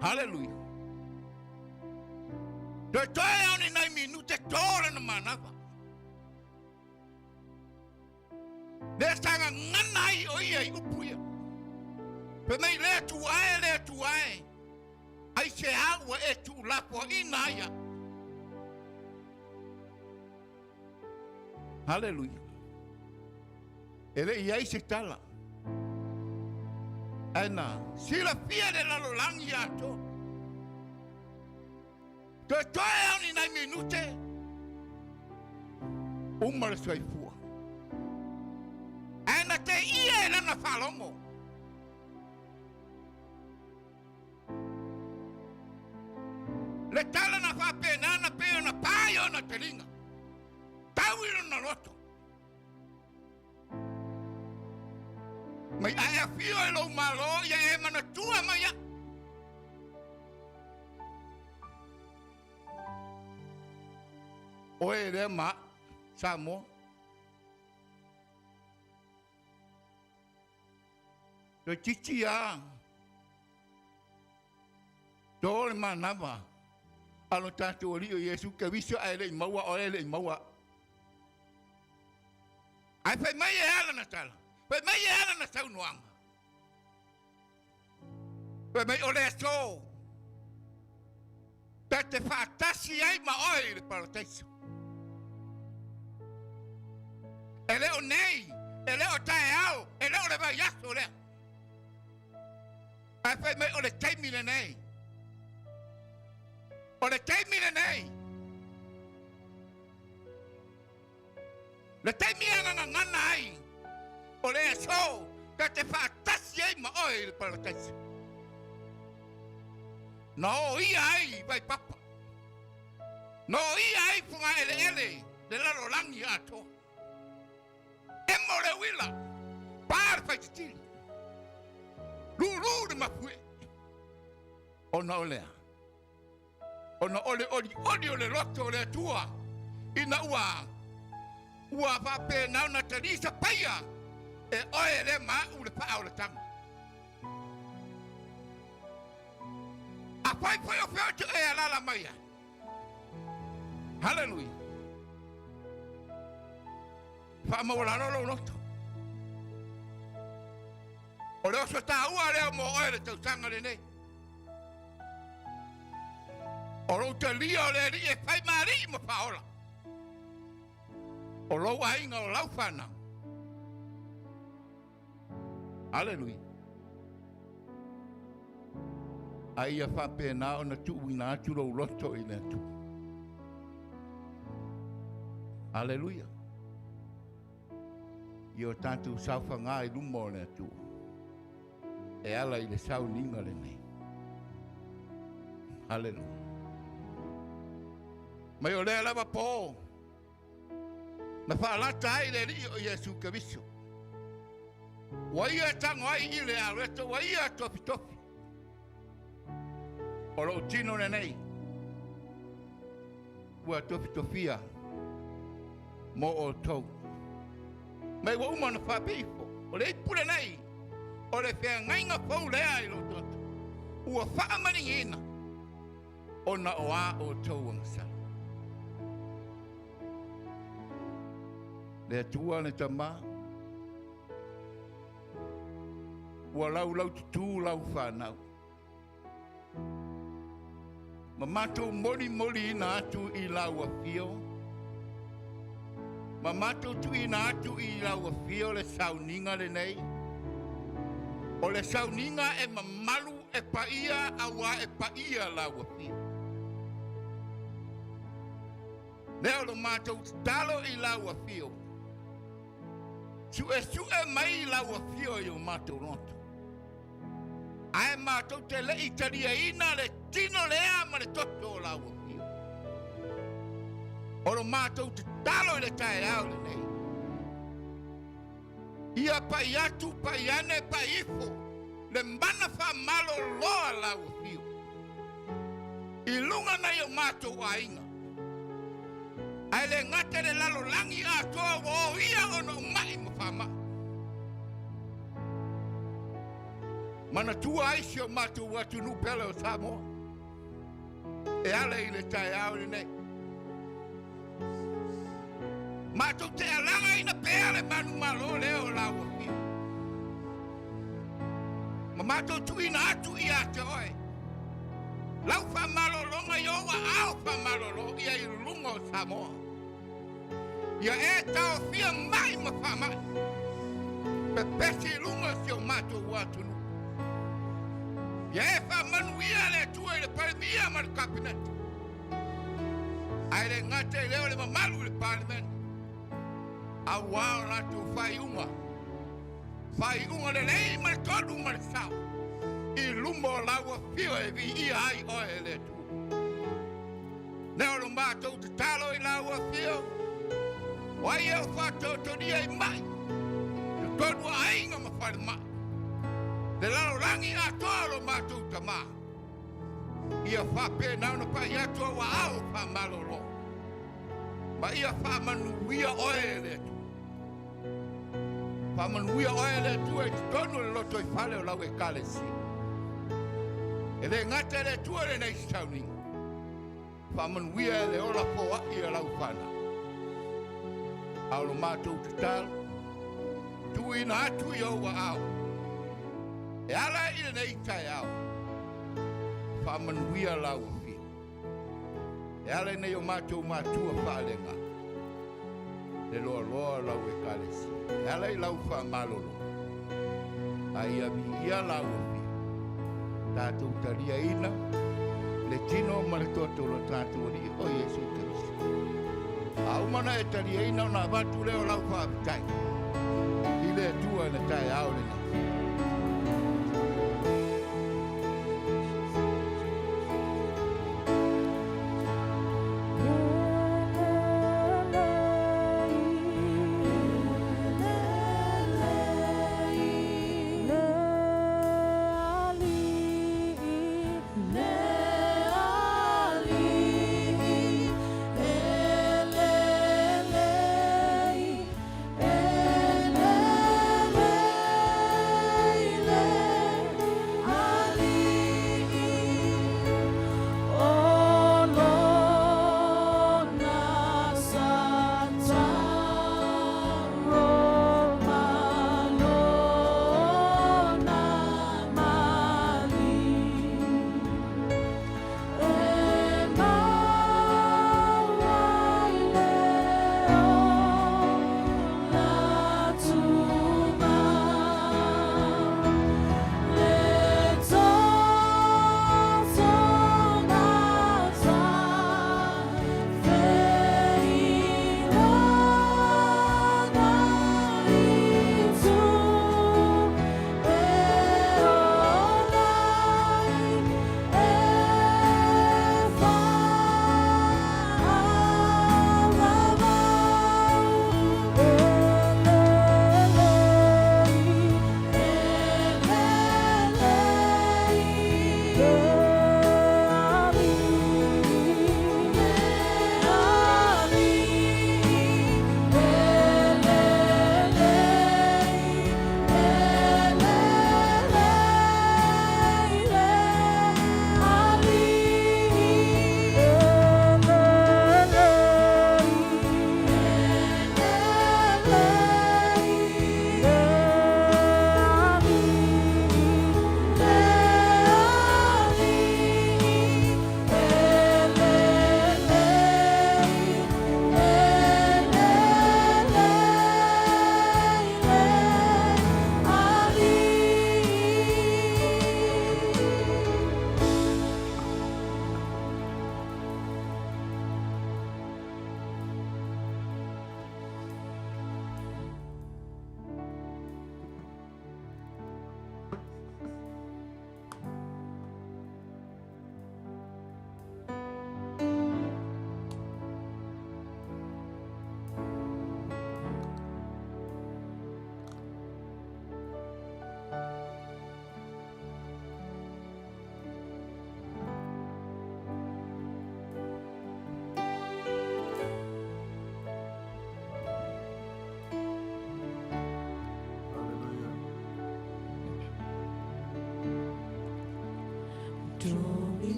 Haleluia. Toe toe au ni nai minute tō lana manava. Lea sa gagana ai o ia i upu ia. Fai mai le Atua e, le Atua e, ai se au ua e tuulafoaina ai au. Haleluia. E le i ai se tala. Ae na silafia le lalolagi atoa. Toe toe au ni nai minute. Uma le soifua. Ae na te ia e lana faalogo. Le tala na faapena na pei ona pa i ona taliga. Tau i lona loto. Mai ae afio e lou malo ia e manatua mai au. Oe lea ma Samoa. Toeitiiti a tō le manava a lo tatou Alii o Iesu Keriso ae le i maua oe e le i maua. Ae fai mai e ala na tala, fai mai e ala na saunoaga. Fai mai o le aso ta te faatasi ai ma oe i le parataiso. E le o nei, e le o taeao, e le o le vaiaso lea. Ae fai mai o le taimi lenei. O le taimi lenei. Le taimi e agagagana ai o le aso ta te faatasi ai ma oe i le parataiso. Na o ia ai Vaipapa. Na o ia ai Fugaeleele le lalolagi atoa. Emo le uila, pa le faitetili, lulu le mafue. Ona o lea, ona o le olioli o le loto o le Atua, ina ua ua faapena ona talisa paia e oe lea ma au le faaolataga. A fai foi o fea o te e alala mai ai. Haleluia. Faamaualalo lou loto. O le oso taua lea mo oe le tausaga lenei. O lou talia o le Alii e fai ma alii ma faaola. O lou aiga o lau fanau. Aleluia. A ia faapena ona tuuina atu lou loto i le Atua. Aleluia. Ia o tatou saofagā i luma o le Atua e ala i le sauniga lenei. Aleluia. Mai o lea lava pō na faalata ai le Alii o Iesu Keriso. Ua ia tago ai i le aloeto, ua ia tofitofi. O lou tino lenei ua tofitofia mo outou. Mai ua uma ona faapea ifo, o le ipu lenei, o le feagaiga fou lea i lou toto, ua faamaligiina ona o a outou agasala. Le Atua le Tama, ua laulaututū lau fanau. Ma matou molimoliina atu i lau afio, ma matou tuuina atu i lau afio le sauniga lenei, o le sauniga e mamalu e paia auā e paia lau afio. Lea o lo matou tatalo i lau afio, suesue mai lau afio i o matou loto. Ae matou te le i taliaina le tino lea ma le toto o lau afio. O lo matou tatalo i le taeao lenei, ia pai atu, pai ane, pai ifo le mana faamalolo a lau afio i luga nai o matou aiga. Ae le gata i le lalolagi atoa ua o ia ona o ma'i ma faama'i. Manatua ai si o matou atunuu pele o Samoa e ala i le taeao lenei. Matou te alagaina pea le manumalo lea o lau afio. Ma matou tuuina atu ia te oe lau faamalologa i ou aao faamalolo ia i luga o Samoa. Ia e taofia mai ma faamai pepesi i luga o si o matou atunuu. Ia e faamanuia le Atua i le Palemia ma le Kapeneta. Ae le gata i lea o le mamalu i le Palemene, auā o latou faaiuga, faaiuga lelei ma le tonu ma le sao, i luma o lau afio e viia ai oe e le Atua. Lea o lo matou tatalo i lau afio, o ai e o faatotonia i mai, totonu o aiga ma falemai, le lalolagi atoa o lo matou tamā. Ia faapena ona pai atu au aao faamalolo, ma ia faamanuia oe e le Atua. Faamanuia oe e le Atua i totonu o le lotoifale o lau Ekalesia. E le gata i le Atua lenei sauniga, faamanuia e le ola foai a lau fanau. A o lo matou tatalo, tuuina atu i ou aao, e ala i lenei taeao, faamanuia lau afio. E ala i nei o matou matua faaleaga, le loaloa o lau Ekalesia, e ala i lau faamalolo, a ia viia lau afio, tatou taliaina le tino ma le toto o lo tatou Alii o Iesu Keriso. A uma ona e taliaina ona avatu lea o lau faafetai i le Atua i le taeao lenei.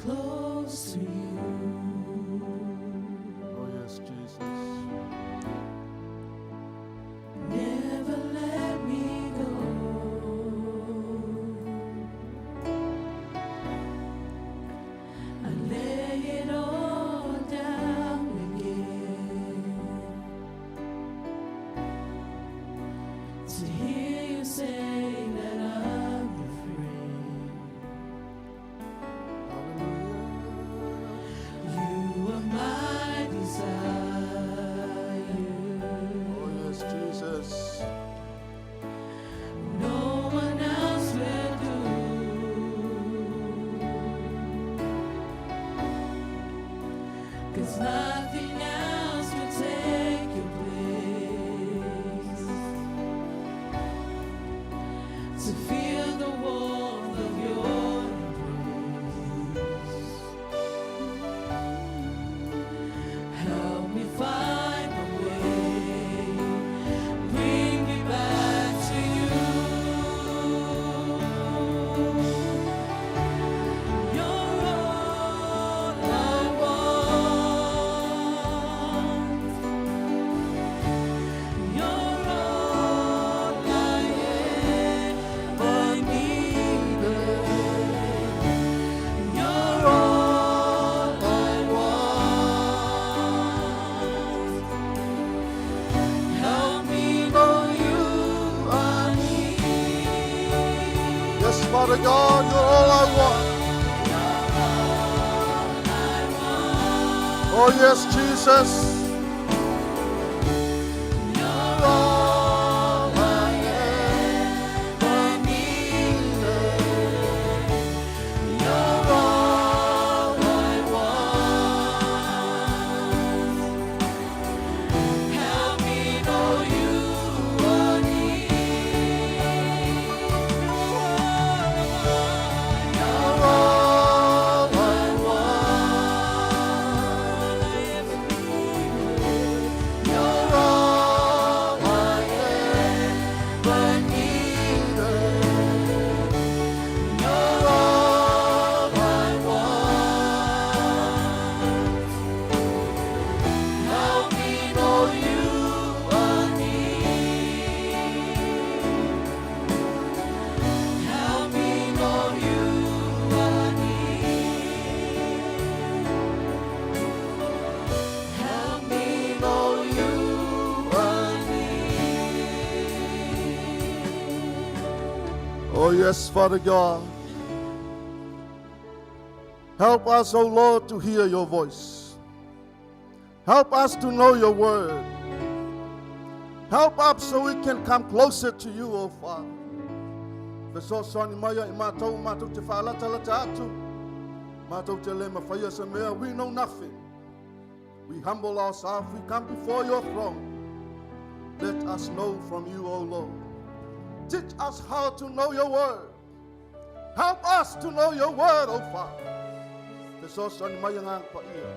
close to you. Oh, yes, Jesus. Never let me go. I lay it all down again to hear you say that I'm your friend. Hallelujah. You are my desire. Oh, yes, Jesus. No one else will do. 'Cause nothing else will take your place. To feel the warmth of your embrace. Help me find the way. Bring me back to you. You're all I want. You're all I ever needed. You're all I want. Help me know you are near. Yes, Father God, you're all I want. Oh, yes, Jesus. You're all I ever needed. You're all I want. Help me know you are near. You're all I want. You're all I ever needed. You're all I want. Help me know you are near. Help me know you are near. Help me know you are near. Oh, yes, Father God. Help us, O Lord, to hear your voice. Help us to know your word. Help us so we can come closer to you, O Father. Fesoasoani mai ia i mātou, mātou te whaalatalata atu. Mātou te le mawhaia se mea, we know nothing. We humble ourselves, we come before your throne. Let us know from you, O Lord. Teach us how to know your word. Help us to know your word, O Father. Fesoasoani mai Agaga Paia.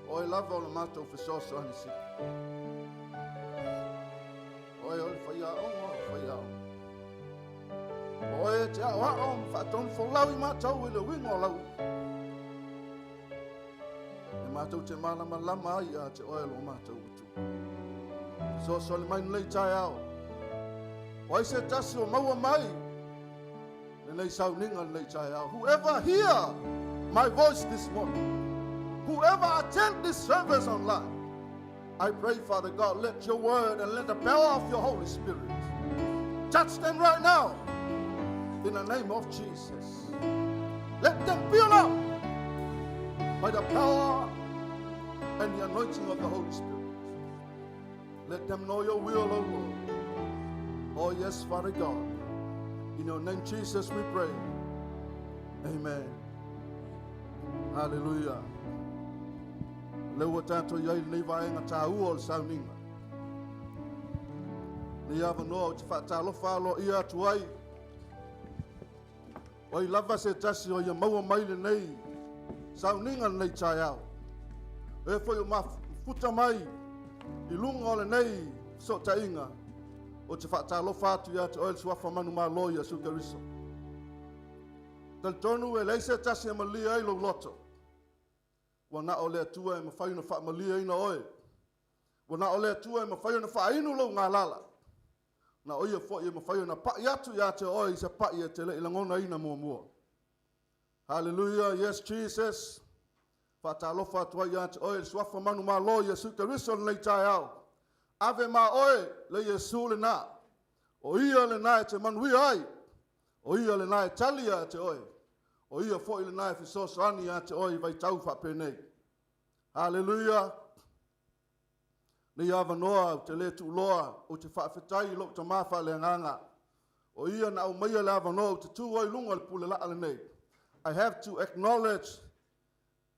O e lava o le matou fesoasoani sili. O e o le faiaoga o faiaoga. O e te aoao ma faatonufolau i matou i le uiga o lau. E matou te malamalama ai ia te oe lo matou Atua. Fesoasoani mai lenei taeao. O ai se tasi o maua mai lenei sauniga lenei taeao. Whoever hear my voice this morning, whoever attend this service online, I pray, Father God, let your word and let the power of your Holy Spirit touch them right now in the name of Jesus. Let them build up by the power and the anointing of the Holy Spirit. Let them know your will, O Lord. Oh, yes, Father God. In your name, Jesus, we pray. Amen. Hallelujah. Le ua tātou i ai lenei vaega tāua o le sauniga. Nei avanoa ou te faatalofa aloaia atu ai. O ai lava se tasi o ia maua mai lenei sauniga lenei taeao. E foi o mafuta mai i luga o lenei fesootaiga ou te faatalofa atu ia te oe le suafa manumalo Iesu Keriso. Talitonu e leai se tasi e malie ai lou loto. Ua na o le Atua e mafai ona faamalieina oe. Ua na o le Atua e mafai ona faainu lou galala. Na o ia foi e mafai ona pai atu ia te oe i se pai e te le i lagonaina muamua. Hallelujah, yes Jesus. Faatalofa atu ai ia te oe i le suafa manumalo o Iesu Keriso i lenei taeao. Ave ma oe le Iesu lena. O ia lena e te manuia ai. O ia lena e tali ia te oe. O ia foi lena e fesoasoani ia te oe i vaitau faapenei. Hallelujah. Nei avanoa ou te le tuuloa, ou te faafetai i lou tama faaleagaga. O ia na aumaia le avanoa ou te tu ai i luga o le pule laa lenei. I have to acknowledge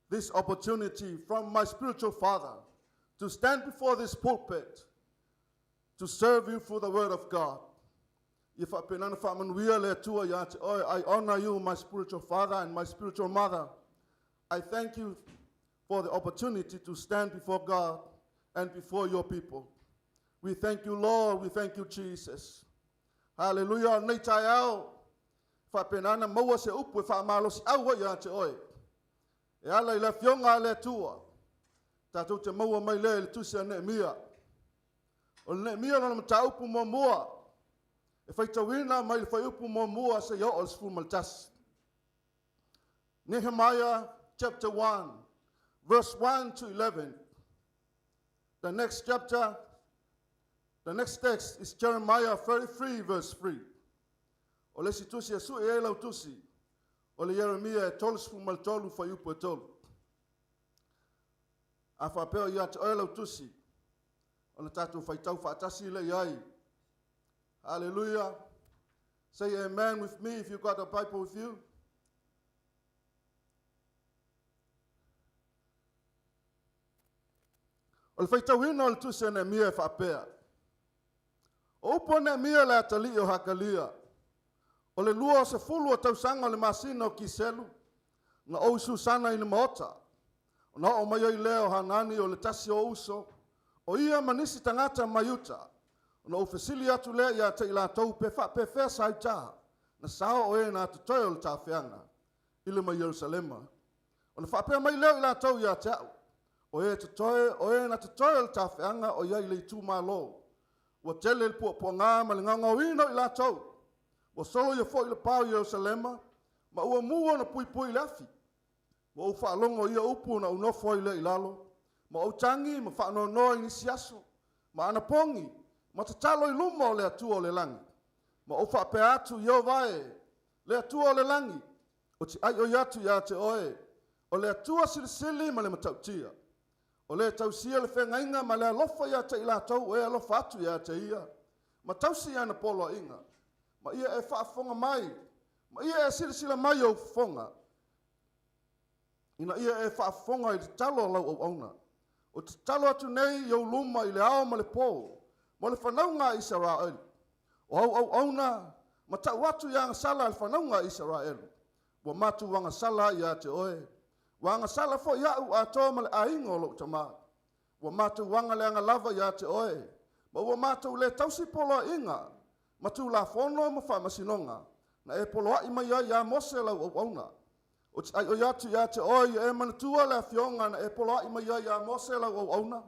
this opportunity from my spiritual father to stand before this pulpit to serve you through the word of God. Ia faapena ona faamanuia le Atua ia te oe. I honor you, my spiritual father and my spiritual mother. I thank you for the opportunity to stand before God and before your people. We thank you, Lord. We thank you, Jesus. Hallelujah. Nei taeao, faapena ona maua se upu e faamalosiau ai ia te oe. E ala i le afioga a le Atua, tatou te maua mai lea i le tusi a Neemia. O le Neemia lona mataupu muamua, e faitauina mai le fuaiupu muamua seia oo i le 11. Nehemiah chapter 1, verse 1 to 11. The next chapter, the next text is Jeremiah 33, verse 3. O le isi tusi e sui ai lau tusi, o le Ieremia e 33 fuaiupu e 3. A faapea o ia te oe lau tusi, ona tatou faitau faatasi lea i ai. Hallelujah. Say amen with me if you got a Bible with you. O le faitauina o le tusi a Neemia e faapea. O upu a Neemia le atalii o Hakalia, o le 20 o tausaga o le masina o Kiselu, na ou i Susana i le maota, ona oo mai ai lea o Hanani o le tasi o uso, o ia ma nisi tagata mai uta, ona ou fesili atu lea ia te i latou pe faapefea sa uta, na sao o e na totoe o le tafeaga, i le mai Ierusalema. Ona faapea mai lea o i latou ia te au, o e totoe, o e na totoe o le tafeaga o iai le itumalo. Ua tele le puapuaga ma le gaogaoina o i latou. Ua solo ia foi le pao i Ierusalema, ma ua mu ona puipui i le afi. Ua ou faalogo i ia upu na ou nofo ai lea i lalo, ma ou tagi ma faanoanoa i nisi aso, ma anapogi, ma tatalo i luma o le Atua o le lagi. Ma ou faapea atu, Ieova e, le Atua o le lagi, ou te aioi atu ia te oe, o le Atua silisili ma le matautia. O le tausia le feagaiga ma le alofa ia te i latou o e alofa atu ia te ia, ma tausi ana poloaiga. Ma ia e faafofoga mai, ma ia e silasila mai ou fofoga, ina ia e faafofoga i le tatalo a lau auauna. O te tatalo atu nei i ou luma i le ao ma le po, mo le fanauga a Isaraelu. O au auauna ma tau atu i agasala a le fanauga a Isaraelu. Ua matou agasala ia te oe. Ua agasala foi au atoa ma le aiga o lou tama. Ua matou agaleaga lava ia te oe, ma ua matou le tausi poloaiga ma tulafono ma faamasinoga, na e poloai mai ai ia Mose lau auauna. Ou te aioi atu ia te oe ia e manatua le afioga na e poloai mai ai ia Mose lau auauna.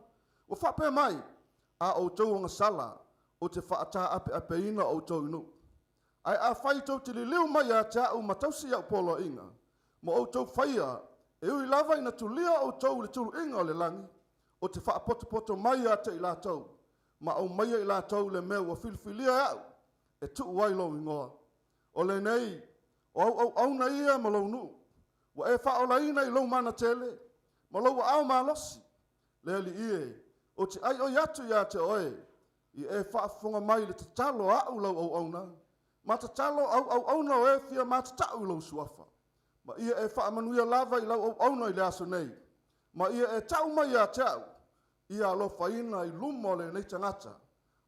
Ua faapea mai, a outou agasala, ou te faataapeapeina outou i nuu. Ae afai tou te liliu mai ia te au ma tausi au poloaiga, ma outou faia, e ui lava ina tulia outou i le tuluiga o le lagi, ou te faapotopoto mai ia te i latou, ma aumaia i latou le mea ua filifilia e au, e tuu ai lou igoa. O lenei, o au auauna ia ma lou nuu, ua e faaolaina i lou mana tele, ma lou aao malosi. Le Alii e, ou te aioi atu ia te oe, ia e faafofoga mai i le tatalo a au lau auauna, ma tatalo au auauna o e fia matatau i lou suafa. Ma ia e faamanuia lava i lau auauna i le aso nei, ma ia e tau mai ia te au, ia alofaina i luma o lenei tagata,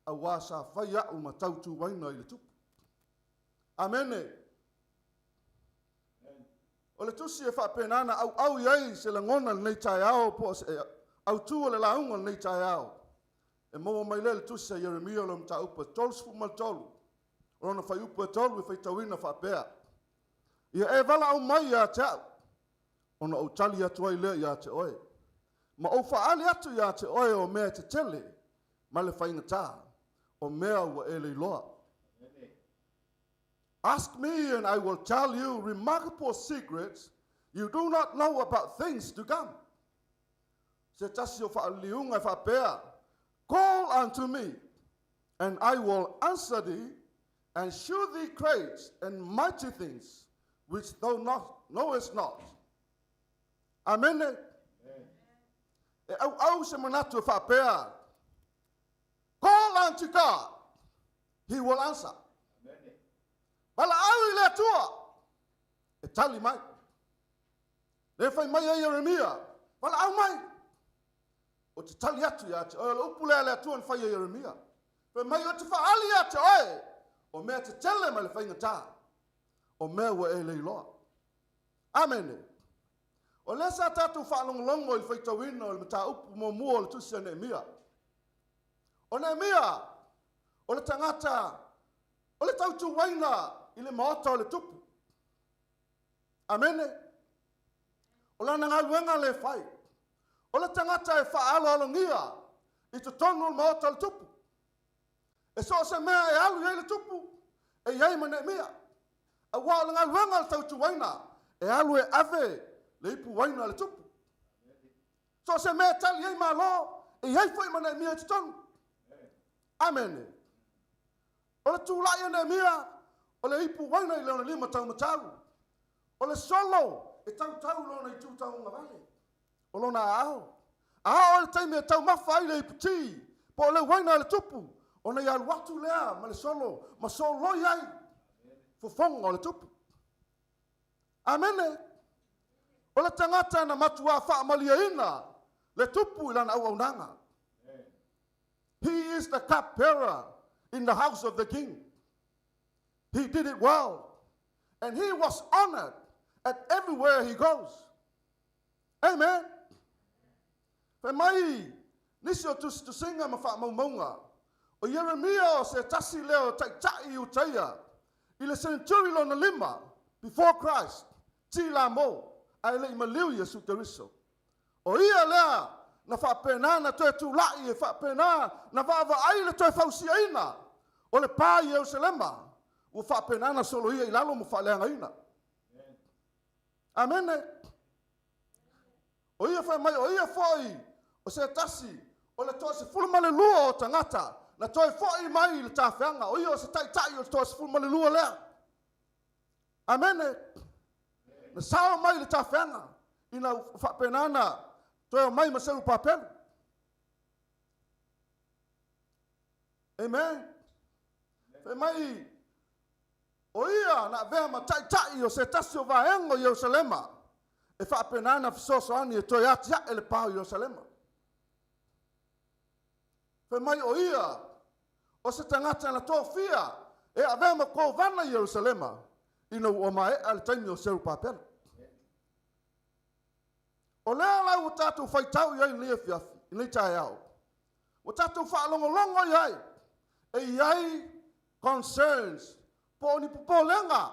auā sa fai au ma tautuaina i le tupu. Amene. O le tusi e faapena na auau i ai se lagona i lenei taeao po o se autu o le lauga i lenei taeao. E maua mai lea i le tusi a Ieremia o le mataupu e 33, o lona fuaiupu e 3 e faitauina faapea. Ia e valaau mai ia te au, ona ou tali atu ai lea ia te oe. Ma ou faaali atu ia te oe o mea tetele ma le faigata, o mea ua e le iloa. Ask me and I will tell you remarkable secrets you do not know about things to come. Se tasi o faaliliuga e faapea, Call unto me, and I will answer thee, and shew thee great and mighty things which thou not, knowest not. Amene. E auau se manatu e faapea, Call unto God, he will answer. Valaau i le Atua, e tali mai. Le fai mai ai Ieremia, valaau mai. Ou te tali atu ia te oe, o le upu lea a le Atua na fai e Ieremia. Fai mai, ou te faaali ia te oe, o mea tetele ma le faigata, o mea ua e le iloa. Amene. O lea sa tatou faalogologo i le faitauina o le mataupu muamua o le tusi a Neemia. O Neemia, o le tagata o le tautuaina i le maota o le tupu. Amene. O lana galuega lea e fai. O le tagata e faaaloalogia i totonu o le maota o le tupu. E so o se mea e alu i ai le tupu, e i ai ma Neemia. Aua o le galuega o le tautuaina, e alu e ave le ipu uaina a le tupu. So o se mea e tali ai Malo, e i ai foi ma Neemia i totonu. Amene. O le tulai o Neemia, o le ipu uaina i lona lima taumatau. O le solo e tautau lona itu tauagavale, o lona aao. A oo i le taimi e taumafa ai le iputi, po o le uaina a le tupu, ona ia alu atu lea ma le solo ma soloi ai fofoga o le tupu. Amene. O le tagata na matuā faamalieina le tupu i lana auaunaga. He is the cupbearer in the house of the king. He did it well. And he was honored at everywhere he goes. Amen. Fai mai nisi o tusitusiga ma faamaumauga, o Ieremia o se tasi lea o taitai Iutaia i le seneturi lona lima before Christ, ti la mo, ae le i maliu Iesu Keriso. O ia lea na faapena na toe tulai e faapena na vaavaai le toe fausiaina o le pa i Ierusalema ua faapena na soloia i lalo ma faaleagaina. Amene. O ia fai mai, o ia foi o se tasi o le 12 o tagata na toe foi mai i le tafeaga. O ia o se taitai o le 12 lea. Amene. Na sao mai i le tafeaga ina faapena na toe omai ma Serubabelu. Amen. Fai mai, o ia na avea ma taitai o se tasi o vaega o Ierusalema e faapena na fesoasoani e toe atiae le pa o Ierusalema. Fai mai o ia o se tagata na tofia e avea ma kovana i Ierusalema ina ua maea le taimi o Serubabelu. O lea la ua tatou faitau i ai i lenei afiafi, i lenei taeao, ua tatou faalogologo i ai, e i ai concerns, po o ni popolega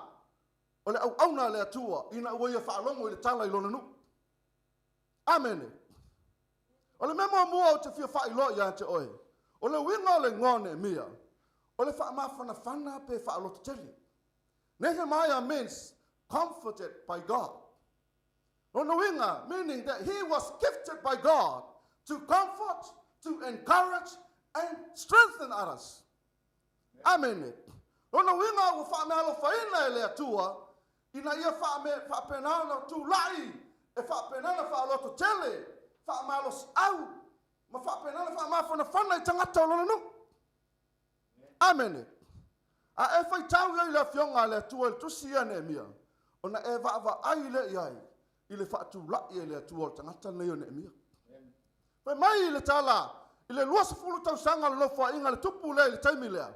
o le auauna a le Atua ina ua ia faalogo i le tala i lona nuu. Amene. O le mea muamua ou te fia faailoa ia te oe, o le uiga o le igoa o Neemia, o le faamafanafana pe faalototele. Nehemiah means comforted by God. Lona uiga, meaning that he was gifted by God to comfort, to encourage and strengthen others. Amene. Lona uiga ua faameaalofaina e le Atua ina ia faapena ona tulai e faapena ona faalototele, faamalosiau ma faapena ona faamafanafana i tagata o lona nuu. Amene. A e faitau i ai i le Afioga a le Atua i le tusi ia a Neemia, ona e vaavaai lea i ai i le faatulai e le Atua o le tagata lenei o Neemia. Fai mai le tala i le 20 tausaga o le nofoaiga a le tupu lea i le taimi lea,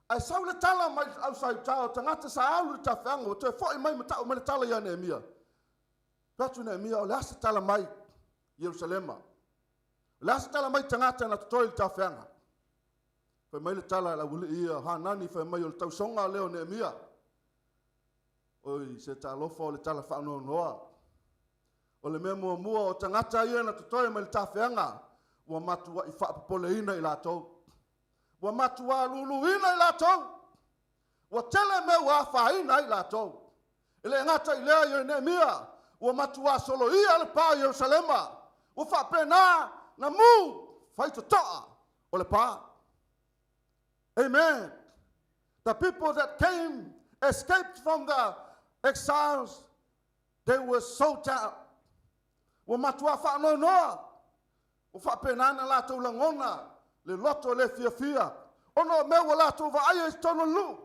ae sau le tala mai le ausaiuta o tagata sa alu i le tafeaga ua toe foi mai ma tau mai le tala ia Neemia. Fai atu Neemia, o le a se tala mai Ierusalema? O le a se tala mai tagata na totoe i le tafeaga? Fai mai le tala a le aualii ia Hanani, fai mai o le tausoga lea o Neemia. Oi, se talofa o le tala faanoanoa. O le mea muamua o tagata ia na totoe mai le tafeaga, ua matuai faapopoleina i latou. Ua matua luluina i latou. Ua tele mea ua afaina ai i latou. E le gata i lea i Neemia, ua matua soloia le pa o Ierusalema. Ua faapena na mu faitotoa o le pa. Amen. The people that came, escaped from the exiles, they were so down. Ua matua faanoanoa. Ua faapena na latou lagona le loto le fiafia. Ona o mea ua latou vaaia i totonu o le nuu.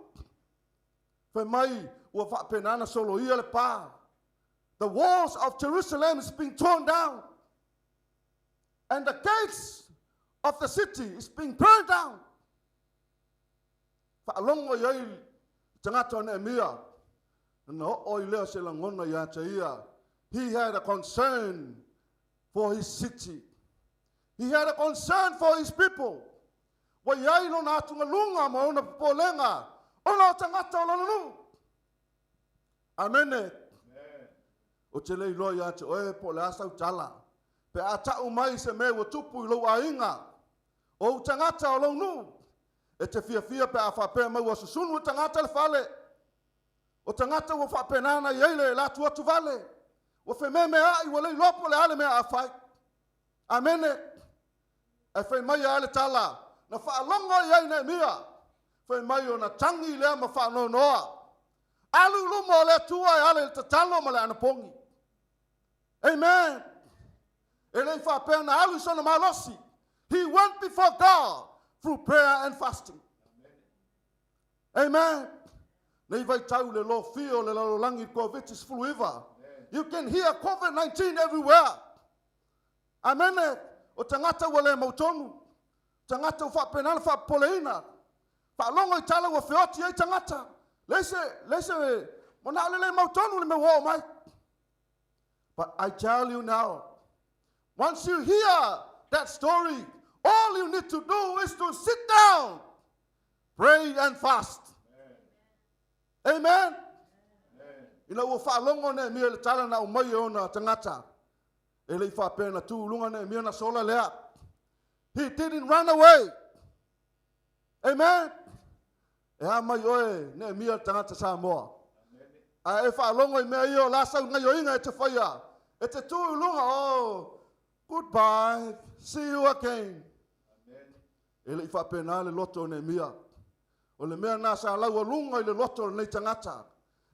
Fai mai ua faapena na soloia le pa. The walls of Jerusalem is being torn down. And the gates of the city is being burned down. Faalogo i ai le tagata o Neemia, na oo i lea se lagona ia te ia. He had a concern for his city. He had a concern for his people. Ua i ai lona atugaluga ma ona popolega ona o tagata o lona nuu. Amene. Ou te le iloa ia te oe po o le a sau tala. Pe a tau mai se mea ua tupu i lou aiga, o ou tagata o lou nuu, e te fiafia pe a faapea mai ua susunu e tagata le fale. O tagata ua faapena na i ai le latou atuvale. Ua fememeai ua le iloa po o le a le mea a fai. Amene. Ae fai mai a le tala, na faalogo i ai Neemia, fai mai ona tagi lea ma faanoanoa. Alu i luma o le Atua e ala i le tatalo ma le anapogi. Amen. E le i faapea na alu i sona malosi. He went before God through prayer and fasting. Amen. Nei vaitau le lofia o le lalolagi Covid-19. You can hear COVID-19 everywhere. Amene. O tagata ua le mautonu. Tagata ua faapena na faapopoleina. Faalogo i tala ua feoti ai tagata. Leai se, leai se, manao le le mautonu le mea ua oo mai. But I tell you now, once you hear that story, all you need to do is to sit down, pray and fast. Amen. Ina ua faalogo Neemia i le tala na aumai e ona tagata, e le i faapea na tu i luga Neemia na sola lea. He didn't run away. Amen. E a mai oe Neemia le tagata Samoa. A e faalogo i mea ia o la sau gaioiga e te faia. E te tu i luga, oh, goodbye, see you again. E le i faapena le loto o Neemia. O le mea na sa laualuga i le loto o lenei tagata.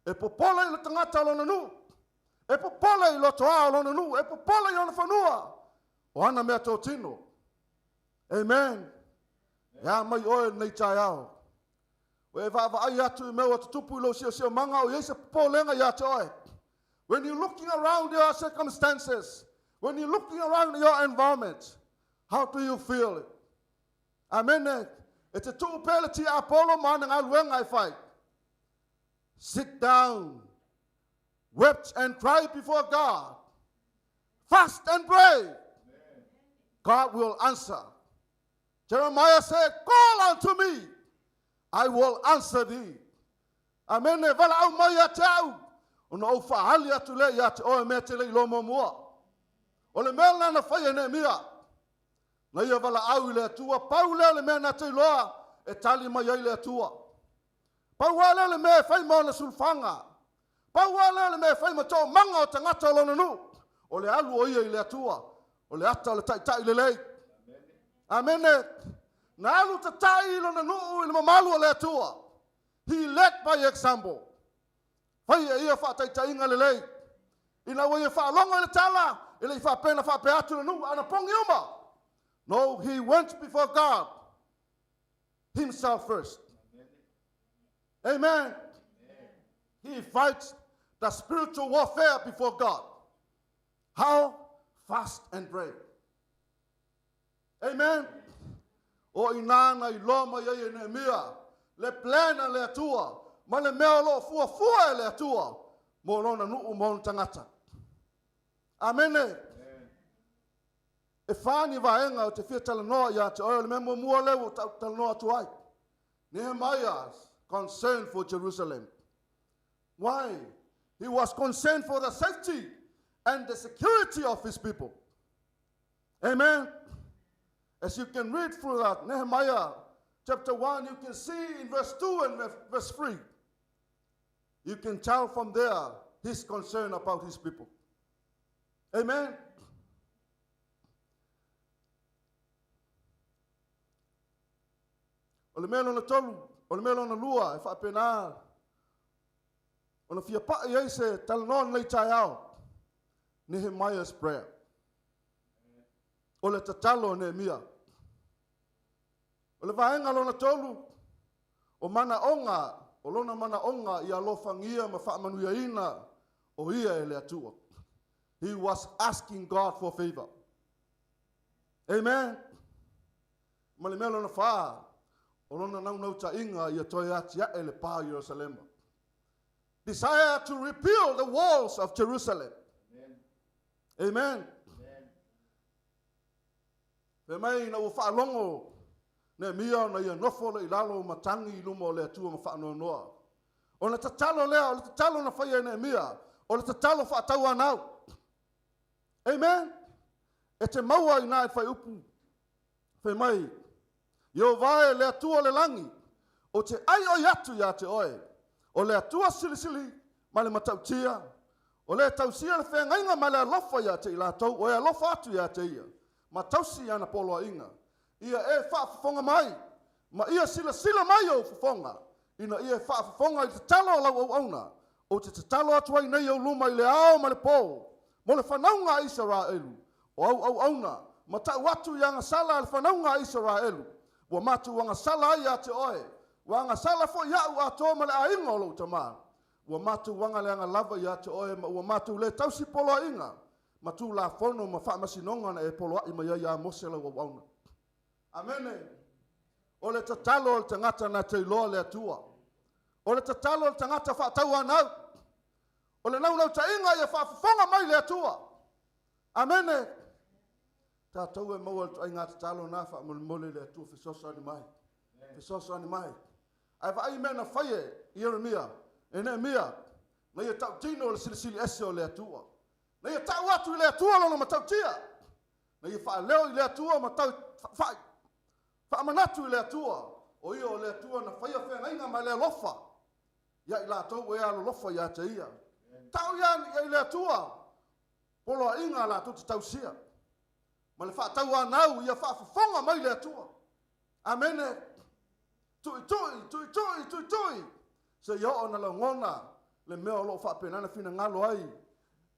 E popole i le tagata o lona nuu. E popole i loto a o lona nuu. E popole i ona fanua. O ana mea totino. Amen. E a mai oe lenei taeao. O e vaavaai atu i mea ua tutupu i lou siosiomaga o i ai se popolega ia te oe. When you're looking around your circumstances, when you're looking around your environment, how do you feel it? Amene. E te tuu pea le tiapolo ma ana galuega e fai. Sit down, wept and cry before God. Fast and pray. God will answer. Jeremiah said, Call unto me, I will answer thee. Amene, valaau mai ia te au, ona ou faali atu lea ia te oe mea te le iloa muamua. O le mea lena na fai e Neemia, na ia valaau i le Atua, pau lea o le mea na te iloa e tali mai ai le Atua. Pau lava lea o le mea e fai ma ona sulufaga. Pau lava lea o le mea e fai ma toomaga o tagata o lona nuu. O le alu o ia i le Atua, o le ata o le taitai lelei. Amene. Na alu tatai i lona nuu i le mamalu o le Atua. He led by example. Fai e ia faataitaiga lelei. Ina ua ia faalogo i le tala, e le i faapea na faapea atu le nuu, a na pogi uma. No, he went before God himself first. Amen. He fights the spiritual warfare before God. How? Fast and pray. Amen. O ina na iloa mai ai e Neemia le plan a le Atua ma le mea o lo o fuafua e le Atua mo lona nuu ma ona tagata. Amene. E wha ni vaega o te fia talanoa ia te oe o le mea muamua lea ua talanoa atu ai. Nehemiah's concern for Jerusalem. Why? He was concerned for the safety and the security of his people. Amen. As you can read through that, Nehemiah chapter 1, you can see in verse 2 and verse 3. You can tell from there his concern about his people. Amen. O le mea lona tolu, o le mea lona lua e faapena ona fia pa'i ai se talanoa lenei taeao. Nehemiah's prayer. O le tatalo a Nehemia. O le vaega lona tolu, o manaoga, o lona manaoga ia alofagia ma faamanuiaina o ia e le Atua. He was asking God for favor. Amen. Ma le mea lona fa, o lona naunautaiga ia toe atiae le pa o Ierusalema. Desire to rebuild the walls of Jerusalem. Amen. Fai mai ina ua faalogo Nehemia ona ia nofo lea i lalo ma tagi i luma o le Atua ma faanoanoa. Ona tatalo lea, o le tatalo na faia e Nehemia, o le tatalo faatauanau. Amen. E te maua i na i le fuaiupu fai mai, Ieova e le Atua o le lagi, ou te aioi atu ia te oe, o le Atua silisili ma le matautia, o le tausia le feagaiga ma le alofa ia te i latou o e alofa atu ia te ia, ma tausi i ana poloaiga. Ia e faafofoga mai, ma ia silasila mai ou fofoga, ina ia e faafofoga i le tatalo a lau auauna, ou te tatalo atu ai nei i ou luma i le ao ma le po, mo le fanauga a Isaraelu, o au auauna, ma tau atu i agasala a le fanauga a Isaraelu, ua matou agasala ai ia te oe, ua agasala foi iaʻu atoa ma le aiga o lou tama. Ua matou agaleaga lava ia te oe ma ua matou le tausi poloaiga ma tulafono ma faamasinoga na e poloai mai ai ia Mose lau auauna. Amene. O le tatalo a le tagata na te iloa le Atua. O le tatalo a le tagata faatauanau. O le naunautaiga ia faafofoga mai le Atua. Amene. Tatou e maua le ituaiga tatalo na faamolemole le Atua fesoasoani mai. Fesoasoani mai. Ae vaai mea na fai e Ieremia, e Nehemia, na ia tautino le silisili ese o le Atua. Na ia tau atu i le Atua lona matautia. Na ia faaleo i le Atua ma tau faamanatu i le Atua, o ia o le Atua na faia feagaiga ma le alofa ia i latou e alolofa ia te ia. Tau ia i le Atua poloaiga a latou te tausia ma le faatauanau ia faafofoga mai le Atua. Amene. Tuitui, tuitui, tuitui, seia oo na lagona le mea o lo o faapena na finagalo ai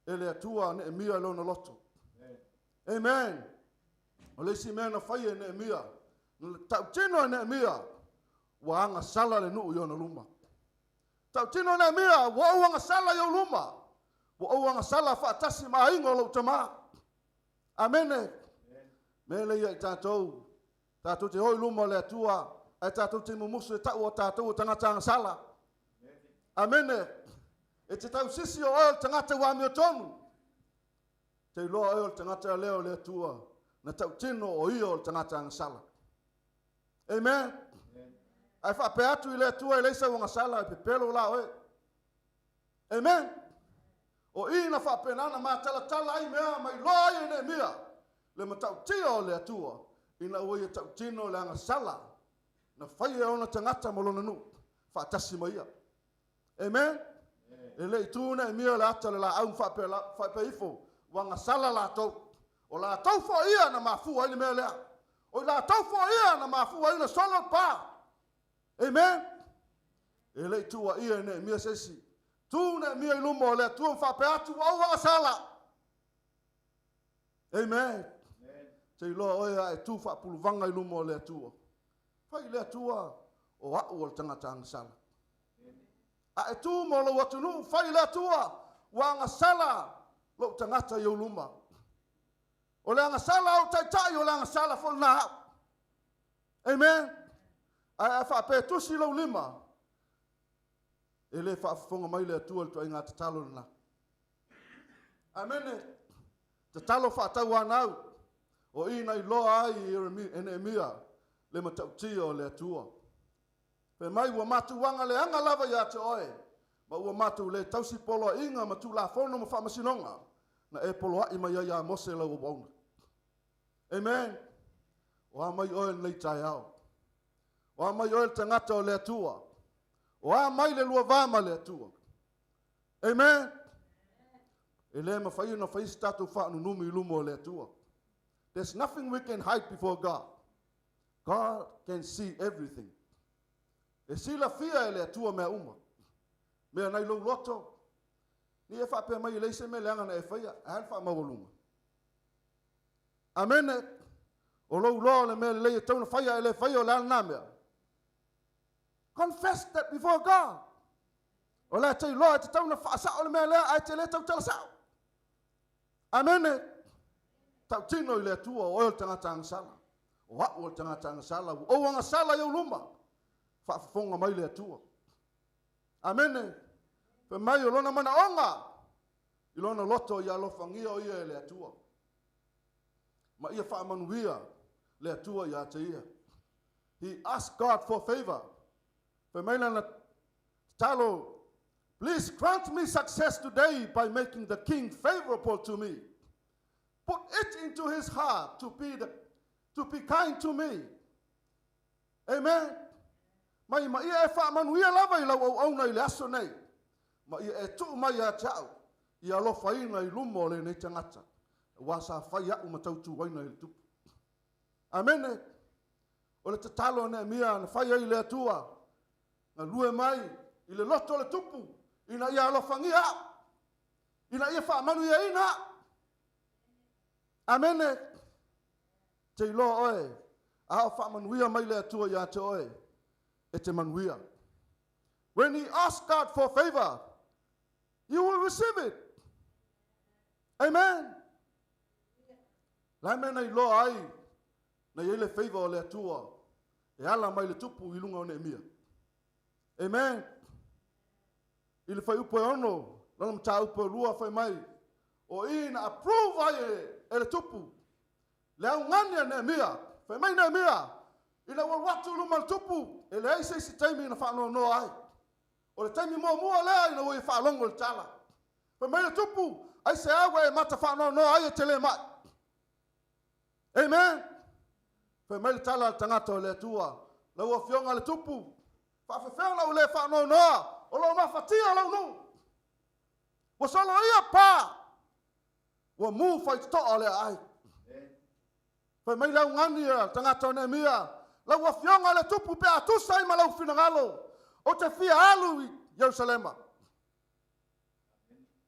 e le Atua Nehemia i lona loto. Amen. O le isi mea na fai e Nehemia, na tautino e Nehemia, ua agasala le nuu i ona luma. Tautino Nehemia, ua ou agasala i ou luma, ua ou agasala faatasi ma aiga o lou tama. Amene. Mea lea ia i tatou, tatou te o i luma o le Atua, ae tatou te mumusu e tau o tatou o tagata agasala. Amene. E te tausisi o oe o le tagata ua amiotonu. Te iloa oe o le tagata lea o le Atua, na tautino o ia o le tagata agasala. Amen. Ae faapea atu i le Atua e leai sau agasala, e pepelo la oe. Amen. O i na faapena na matalatala ai mea ma iloa ai e Nehemia le matautia o le Atua ina ua ia tautino le agasala na fai e ona tagata ma lona nuu faatasi ma ia. Amen. E le i tu Nehemia le ata o le laau ma faapea ifo ua agasala latou. O latou foi ia na mafua ai le mea lea. O i latou foi ia na mafua ai na solo le pa. Amen. E le i tuuaia e Nehemia se isi. Tu Nehemia i luma o le Atua ma faapea atu, ua ou agasala. Amen. Te iloa oe a e tu faapuluvaga i luma o le Atua. Fai i le Atua, o au o le tagata agasala. A e tu mo lou atunuu, fai i le Atua, ua agasala lou tagata i ou luma. O le agasala a ou taitai, o le agasala foi lena au. Amen. Ae a faapea e tusi lou lima, e le faafofoga mai le Atua i le ituaiga tatalo lena. Amene. Tatalo faatauanau, o i na iloa ai e Nehemia le matautia o le Atua. Fai mai, ua matou agaleaga lava ia te oe, Ma ua matou le tausi poloaiga ma tulafono ma faamasinoga na e poloai mai ai ia Mose lau auauna. Amen. O a mai oe i lenei taeao? O a mai oe le tagata o le Atua? O a mai le lua va ma le Atua? Amen. E le mafai ona fai se tatou faanunumi i luma o le Atua. There's nothing we can hide before God. God can see everything. E silafia e le Atua mea uma. Mea nai lou loto, ni e faapea mai e leai se mea leaga na e faia, ae a le faamaualuga? Amene. O lou loa o le mea lelei e tatau ona faia ae le faia, o le a lena mea? Confess that before God. O le a te iloa e tatau ona faasao le mea lea ae te le tautala sao. Amene. Tautino i le Atua o oe o le tagata agasala. O au o le tagata agasala. Ua ou agasala i ou luma. Faafofoga mai le Atua. Amene. Fai mai o lona manaoga i lona loto ia alofagia o ia e le Atua. Ma ia faamanuia le Atua ia te ia. He asked God for favor. Fai mai lana tatalo, Please grant me success today by making the king favorable to me. Put it into his heart to be kind to me. Amen. Mai ma ia e faamanuia lava i lau auauna i le aso nei. Ma ia e tuu mai ia te au i alofaina i luma o lenei tagata. Aua sa fai au ma tautuaina i le tupu. Amene. O le tatalo a Neemia na fai ai i le Atua, galue mai i le loto o le tupu ina ia alofagia au, ina ia faamanuiaina au. Amene. Te iloa oe, a o faamanuia mai le Atua ia te oe, e te manuia. When he asked God for favor, you will receive it. Amen. La mea na iloa ai, na i ai le favor o le Atua, e ala mai le tupu i luga o Neemia. Amen. I le fuaiupu e 6, lana mataupu e 2 fai mai, o i na approve ai e le tupu, le augani a Neemia. Fai mai Neemia, ina ua alu atu i luma o le tupu, e leai se isi taimi na faanoanoa ai. O le taimi muamua lea ina ua ia faalogo i le tala. Fai mai le tupu, aisea ua e mata faanoanoa ai e te le mai? Amen. Fai mai le tala a le tagata o le Atua, lau afioga le tupu, faafefea ona ou le faanoanoa, o lo o mafatia lou nuu. Ua soloia pa, ua mu faitotoa o le aai. Fai mai le augani a le tagata o Neemia, lau afioga le tupu pe a tusa ai ma lau finagalo, ou te fia alu i Ierusalema.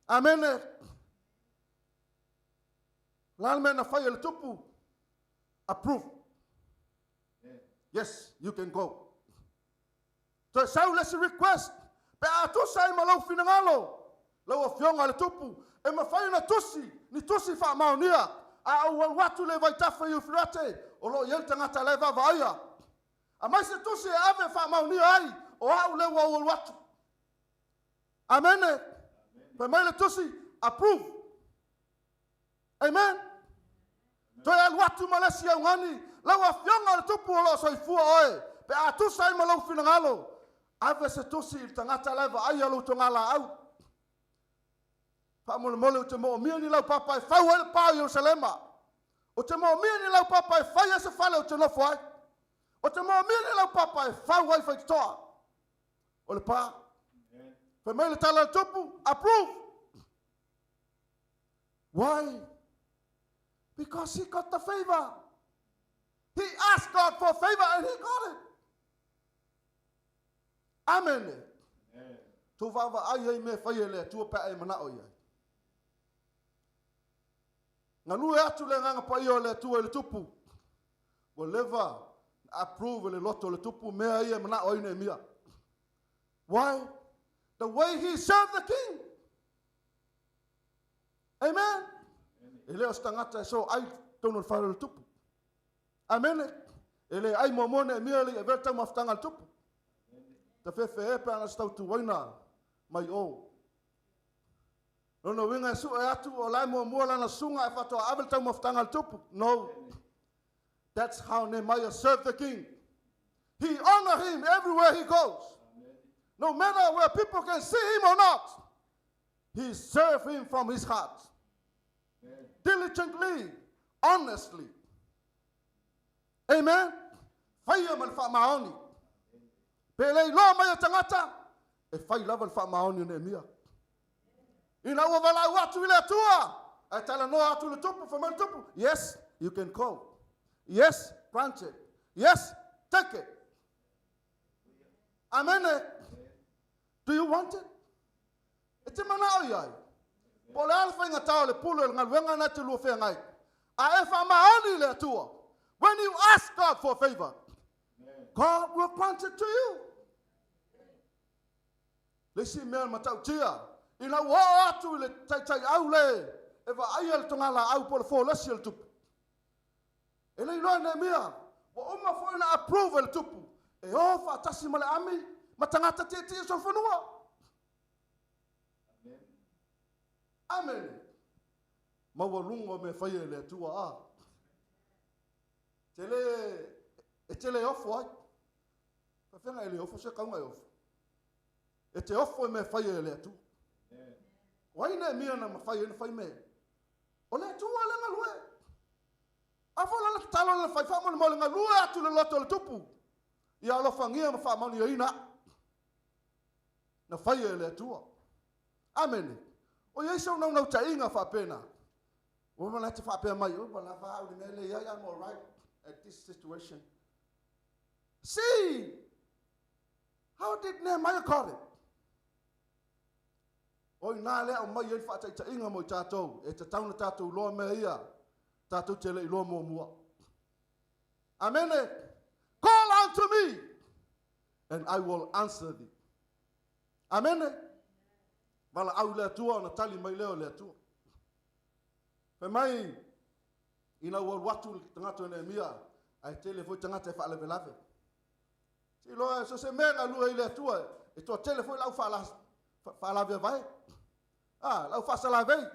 Amene. O le a le mea na fai e le tupu? Approve. Yes, you can go. Toe sau le isi request, pe a tusa ai ma lou finagalo, lau afioga le tupu, e mafai ona tusi, ni tusi faamaonia, a ou alu atu i le vaitafe i Eufirate, o lo o i ai le tagata la e vaavaaia. Aumai se tusi e ave e faamaonia ai, o au lea ua ou alu atu. Amene. Fai mai le tusi, approve. Amen. Toe alu atu ma le isi augani, lau afioga le tupu o lo o soifua oe, pe a tusa ai ma lou finagalo, ave se tusi i le tagata la e vaaia lou togalaau. Faamolemole ou te moomia ni laupapa e fau ai le pa o Ierusalema. Ou te moomia ni laupapa e fai ai se fale ou te nofo ai. Ou te moomia ni laupapa e fau ai faitotoa o le pa. Fai mai le tala a le tupu, approve. Why? Because he got the favor. He asked God for favor and he got it. Amen. Tou vaavaai ai mea e fai e le Atua pe a e manao i ai. Galue atu le agaga paia o le Atua i le tupu. Ua leva na approve e le loto o le tupu mea ia e manao ai Neemia. Why? The way he served the king. Amen. E le o se tagata e so ai totonu o le fale o le tupu. Amen. E le ai muamua Neemia le i avea le taumafataga a le tupu. Tafefe e pe ana se tautuaina mai o. Lona uiga e sue atu o la e muamua lana susuga e faatoa ave le taumafataga a le tupu. No. That's how Nehemiah served the king. He honor him everywhere he goes. No matter where people can see him or not, he served him from his heart. Diligently, honestly. Amen. Faia ma le faamaoni. Pe le iloa mai e tagata, e fai lava le faamaoni o Neemia. Ina ua valaau atu i le Atua, ae talanoa atu i le tupu, fai mai le tupu, yes, you can go. Yes, grant it. Yes, take it. Amene. Do you want it? E te manao i ai. Po o le a le faigata o le pule o le galuega na e te lua feagai. A e faamaoni i le Atua. When you ask God for a favor, God will grant it to you. Le isi mea matautia, ina ua oo atu i le taitaiau le e vaaia le togalaau po o le folesi a le tupu. E le iloa e Neemia, ua uma foi ona approve e le tupu e o faatasi ma le ami ma tagata tietie o solofanua. Amene. Maualuga o mea faia e le Atua a. Tele, e te le ofo ai. Faafeaga e le ofo se kauga e ofo. E te ofo i mea faia e le Atua. O ai Neemia na mafai ai ona fai mea ia? O le Atua le galue. A foi la le tatalo le fai faamolemole galue atu i le loto o le tupu. Ia alofagia ma faamanuiaina au. Na faia e le Atua. Amene. O i ai sou naunautaiga faapena. Ua uma la te faapea mai, ua lava au i le mea lea i ai, I'm alright at this situation. See, how did Nehemiah got it? O ina lea aumai ai le faataitaiga mo i tatou, e tatau ona tatou iloa mea ia, tatou te le iloa muamua. Amene. Call unto me, and I will answer thee. Amene. Valaau i le Atua ona tali mai lea o le Atua. Fai mai, ina ua alu atu le tagata o Neemia, ae tele foi tagata e faalavelave. Se iloa, so o se mea e galue ai le Atua, e toatele foi le au faalaveavae. Ah, le au faasalavei.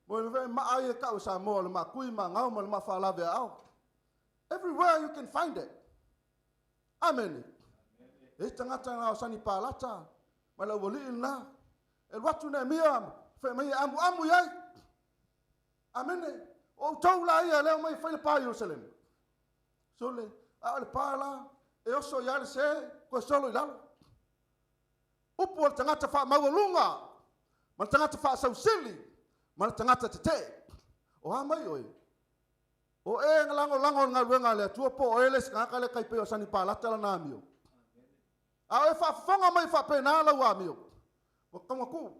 Mo le mea maa ai e tau e Samoa, o le maakui, maagao ma le maafalaveaao. Everywhere you can find it. Amene. E tagata na o Sanipalata, ma le aualii lena. E alu atu Neemia, fai mai e amuamu i ai. Amene. O outou la ia lea omai e fai le pa i Ierusalema. Sole, a o le pa la, e oso i ai le se, toe solo i lalo. Upu o le tagata faamaualuga, ma le tagata faasausili, ma le tagata tetee. O a mai oe? O e na lagolago i le galuega a le Atua po o e le isi tagata lea e tai pei o Sanipalata lana amio. A o e faafofoga mai faapena lau amio, ua tatau ona tuu.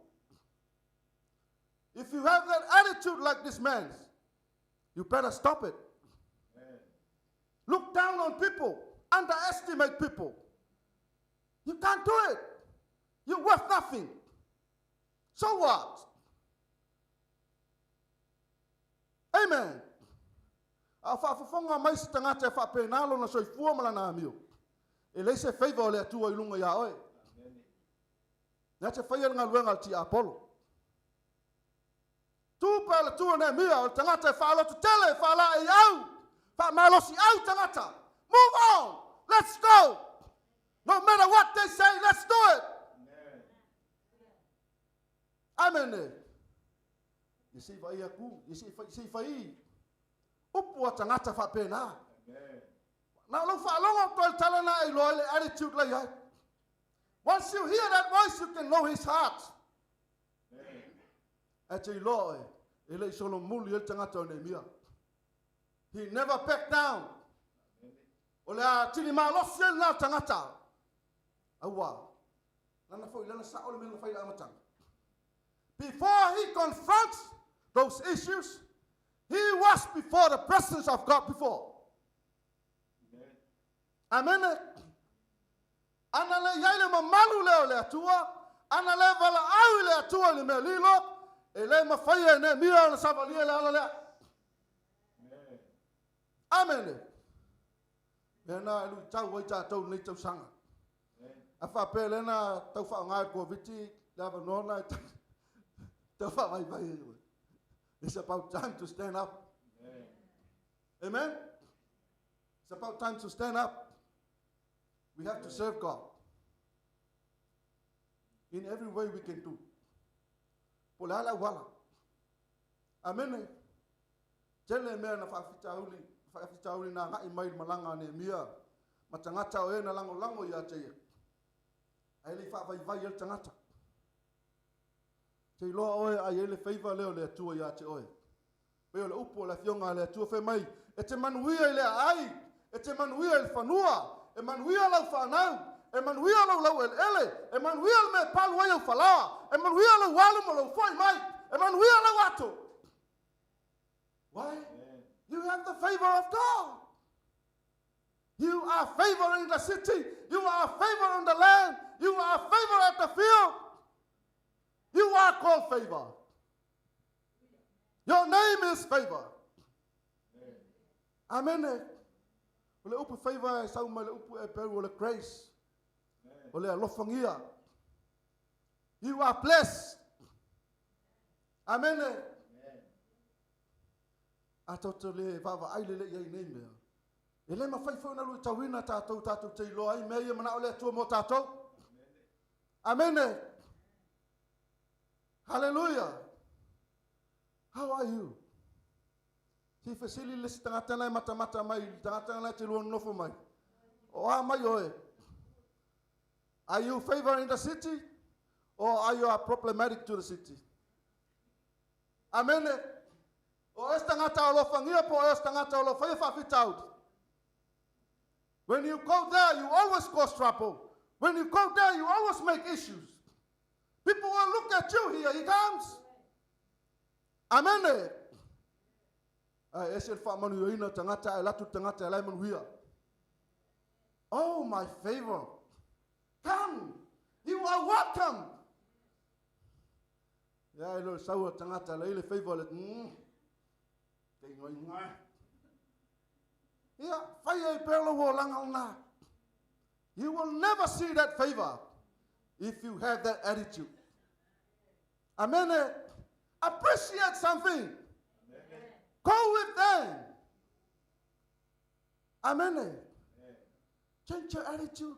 If you have that attitude like this man's, you better stop it. Look down on people, underestimate people. You can't do it. You're worth nothing. So what? Amen. A o faafofoga mai se tagata e faapena lona soifua ma lana amio, e leai se favour o le Atua i luga ia oe. Na te faia le galuega a le tiapolo. Tu pea le tu o Neemia, o le tagata e faalototele, faalaeiau, faamalosiau tagata. Move on! Let's go! No matter what they say, let's do it! Amene. Ia se i vaai atu, ia se i fai upu a tagata faapena. Na o lau faalogo toe le tala na e iloa ai le attitude la i ai. Once you hear that voice, you can know his heart. Ae te iloa oe, e le i solomuli ai le tagata o Neemia. He never back down. O le atili malosi ai lena o le tagata. Aua, lana foi lana sao le mea na fai i le amataga. Before he confronts those issues, he was before the presence of God before. Amene. Ana le i ai le mamalu lea o le Atua, ana le valaau i le Atua i le mea lilo, e le mafai e Neemia ona savalia le ala lea. Amene. Mea na e luitau ai tatou i lenei tausaga. A faapea lea na tau faaaoga e le Koviti le avanoa na e tau faavaivai ai oe. It's about time to stand up. Amen. It's about time to stand up. We have to serve God. In every way we can do. Po o le a le auala. Amene. Tele mea na faafitauli, faafitauli na agai mai i le malaga a Neemia ma tagata o e na lagolago ia te ia. Ae le i faavaivai ai le tagata. Te iloa oe a i ai le favour lea o le Atua ia te oe. Pei o le upu a le Afioga a le Atua fai mai, e te manuia i le aai, e te manuia i le fanua, e manuia lau fanau, e manuia lou laueleele, e manuia le mea e palu ai au falaoa, e manuia lou alu ma lou foi mai, e manuia lau ato. Why? You have the favor of God. You are favoring the city. You are favoring the land. You are favor at the field. You are called favor. Your name is favor. Amene. O le upu favor e sau mai le upu Heperu o le grace. O le alofagia. You are blessed. Amene. A tatou le vaavaai lelei ai i nei mea, e le mafai foi ona luitauina tatou tatou te iloa ai mea ia manao le Atua mo tatou. Amene. Hallelujah. How are you? Se i fesili le isi tagata la e matamata mai, le tagata la e te lua nonofo mai. O a mai oe? Are you favor in the city or are you are problematic to the city? Amene. O oe se tagata alofagia po o oe se tagata o lo o faia faafitauli. When you go there, you always cause trouble. When you go there, you always make issues. People will look at you, here he comes. Amene. Ae ese le faamanuiaina o tagata ae alu atu le tagata e la e manuia. Oh, my favor. Come. You are welcome. Ia e le sau a tagata le ile favor le te ingoa ingoa. Ia, fai ai pea lou olaga lena. You will never see that favor if you have that attitude. Amen. Appreciate something. Go with them. Amen. Change your attitude.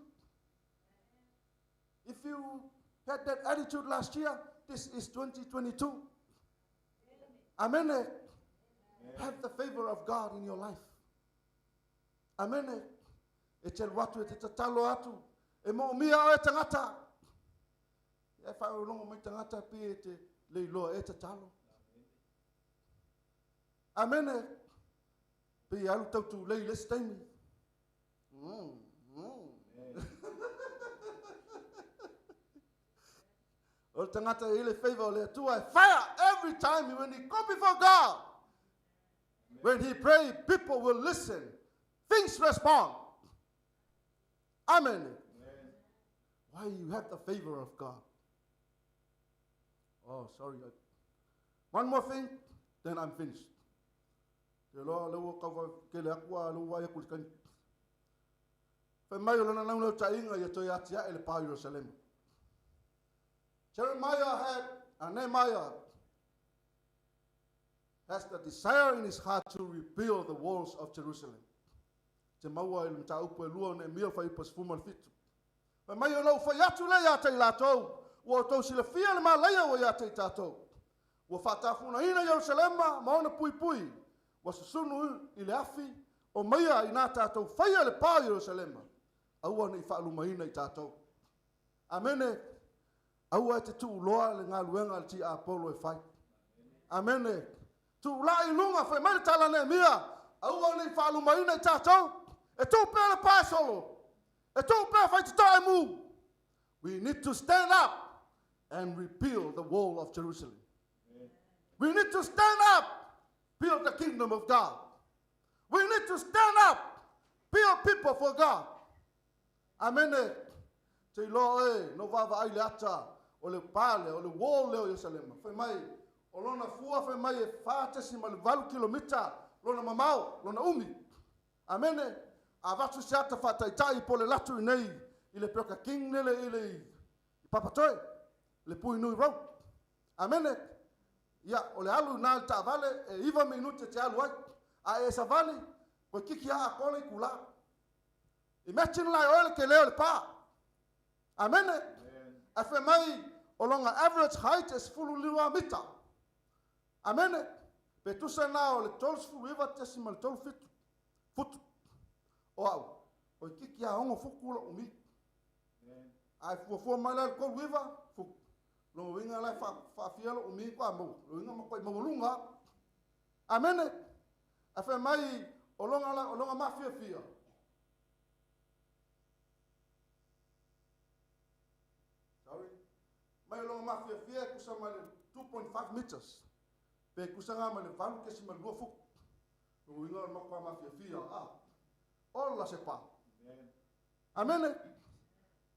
If you had that attitude last year, this is 2022. Amen. Have the favor of God in your life. Amen. E te alu atu, e te tatalo atu, e moomia oe tagata. E whaolongo mai tagata pe e te leiloa e tatalo. Amen. Pe i alu tau tūlei le isi taimi. O le tagata e i le favor o le Atua e fire every time when he go before God. When he pray, people will listen. Things respond. Amen. Why you have the favor of God? Oh, sorry. One more thing, then I'm finished. Te loa le ua kau kele aku a le ua ai aku le taimi. Fai mai o lona naunautāiga ia toe atiae le pā o Ierusalema. Jeremiah had, Nehemiah has the desire in his heart to rebuild the walls of Jerusalem. Te maua i le mataupu e lua o Neemia o fuaiupu 17. Fai mai o lou fai atu lea ia te i latou, ua outou silafia le malaia ua ia te i tatou. Ua faatafunaina Ierusalema ma ona puipui, ua susunu i le afi, omaia inā tatou faia le pā o Ierusalema, aua ne i faalumaina i tatou. Amene. Aua e te tuuloa le galuega a le tiapolo e fai. Amene. Tuulai i luga, fai mai le tala a Neemia, aua ne i faalumaina i tatou. E tuu pea le pa e solo. E tuu pea fai totoa e mu. We need to stand up and rebuild the wall of Jerusalem. We need to stand up, build the kingdom of God. We need to stand up, build people for God. Amene. Te iloa oe, no vaavaai le ata o le pa lea, o le wall lea o Ierusalema. Fai mai, o lona fua fai mai e 4.8 kilomita lona mamao, lona umi. Amene. A avatu se ata faataitai po o le latu i nei i le Burger King lele i le i Papatoe, le Puhinui Road. Amene. Ia, o le alu i na i le taavale e 9 minute te alu ai. A e savali, koe kiki a atoa le itula. Imagine la e oe le tele o le pa. Amene. Ae fai mai o lona average height e 12 mita. Amene. Pe tusa na o le 39.37 futu. O au, o itiiti a 6 futu lou umi. Ae fuafua mai la le 39 futu. Lona uiga la e faafia lou umi faatoa maua. Lona uiga e matuai maualuga lava. Amene. Ae fai mai o lona mafiafia. Sorry. Mai o lona mafiafia e tusa ma le 2.5 meters. Pe tusa na ma le 8.2 futu. Lona uiga o le matua mafiafia. Ah. Ola se pa. Amene.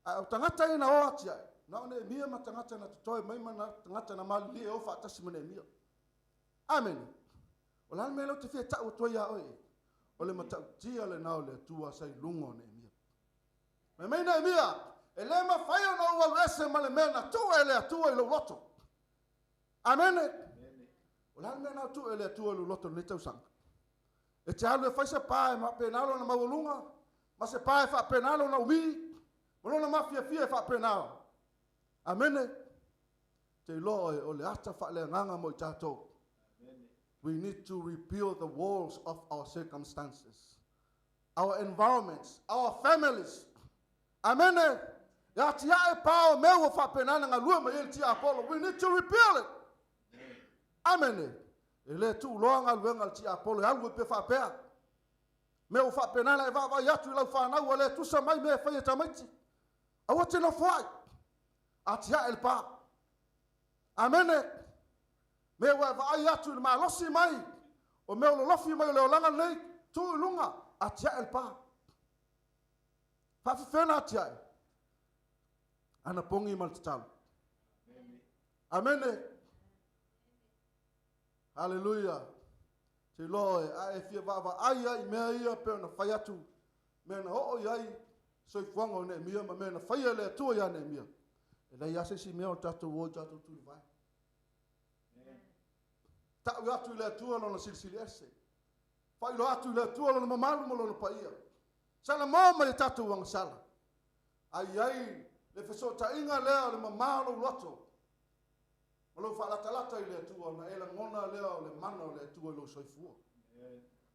Ae o tagata ia na o atiae, na o Neemia ma tagata na totoe mai ma na tagata na malilie e o faatasi ma Neemia. Amene. O le a le mea lea ou te fia tau atu ai ia oe? O le matautia lena o le Atua sa i luga o Neemia. Fai mai Neemia, e le mafai ona ou alu ese ma le mea na tuu e le Atua i lou loto. Amene. O le a le mea na tuu e le Atua i lou loto i lenei tausaga? E te alu e fai se pa e faapena lona maualuga, ma se pa e faapena lona umi, ma lona mafiafia e faapena. Amene. Te iloa oe o le ata faaleagaga mo i tatou. We need to rebuild the walls of our circumstances, our environments, our families. Amene. E atiae pa o mea ua faapena na galue mai ai le tiapolo. We need to rebuild it. Amene. E le tuuloa galuega a le tiapolo e alu ai pea faapea. Mea ua faapena na e vaavaai atu i lau fanau ua le tusa mai mea e fai e tamaiti. Aua te nofo ai. Atiae le pa. Amene. Mea ua e vaai atu i le malosi mai o mea o lolofi mai o le olaga lenei, tuu i luga, atiae le pa. Faafefea na atiae? Anapogi ma le tatalo. Amene. Haleluia. Te iloa oe, a e fia vaavaai ai i mea ia pei ona fai atu, mea na oo i ai soifuaga o Neemia ma mea na faia e le Atua ia Neemia, e leai lava se isi mea o tatou o i tatou tulivae. Tau atu i le Atua lona silisili ese. Faailoa atu i le Atua lona mamalu ma lona paia. Salamo mai e tatou agasala. A i ai le fesootaiga lea o le mamā o lou loto ma lou faalatalata i le Atua, ona e lagona lea o le mana o le Atua i lou soifua.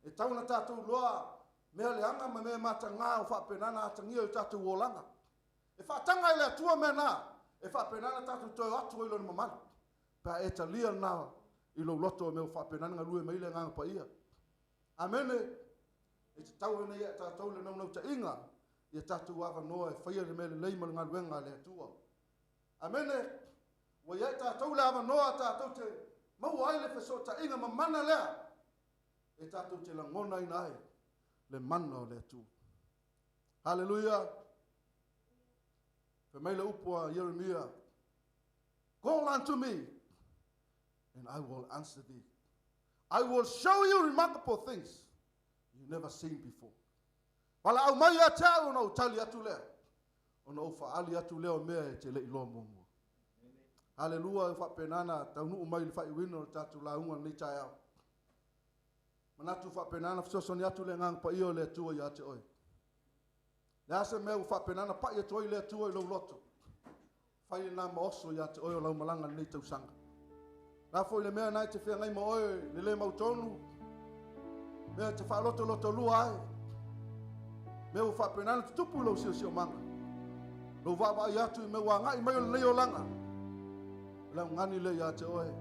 E tau ona tatou iloa mea leaga ma mea matagā o faapena ona atagia i o tatou olaga. E faataga e le Atua mea na, e faapena ona tatou toe o atu ai i Lona mamalu. Pe a e talia lena i lou loto o mea ua faapena ona galue mai le Agaga Paia. Amene! E tatau ai nei ia tatou le naunautaiga ia tatou avanoa e faia le mea lelei ma le galuega a le Atua. Amene! Ua i ai tatou le avanoa tatou te maua ai le fesootaiga mamana lea e tatou te lagonaina ai le mana o le Atua. Haleluia! Fai mai le upu a Ieremia, Call unto me, and I will answer thee. I will show you remarkable things you never seen before. Valaau mai ia te au ona ou tali atu lea, ona ou faaali atu lea o mea e te le i loa muamua. Halelua, e faapena na taunuu mai le faaiuina o le tatou lauga lenei taeao. Manatu faapena na fesoasoani atu le Agaga Paia o le Atua ia te oe. Le a se mea ua faapena na pai atu ai le Atua i lou loto, fai lena ma oso ia te oe o lau malaga lenei tausaga. La foi le mea na e te feagai ma oe le le mautonu, mea te faalotolotolua ai, mea ua faapena na tutupu i lou siosiomaga, lou vaavaai atu i mea ua agai mai o lenei olaga, o le augani lea ia te oe.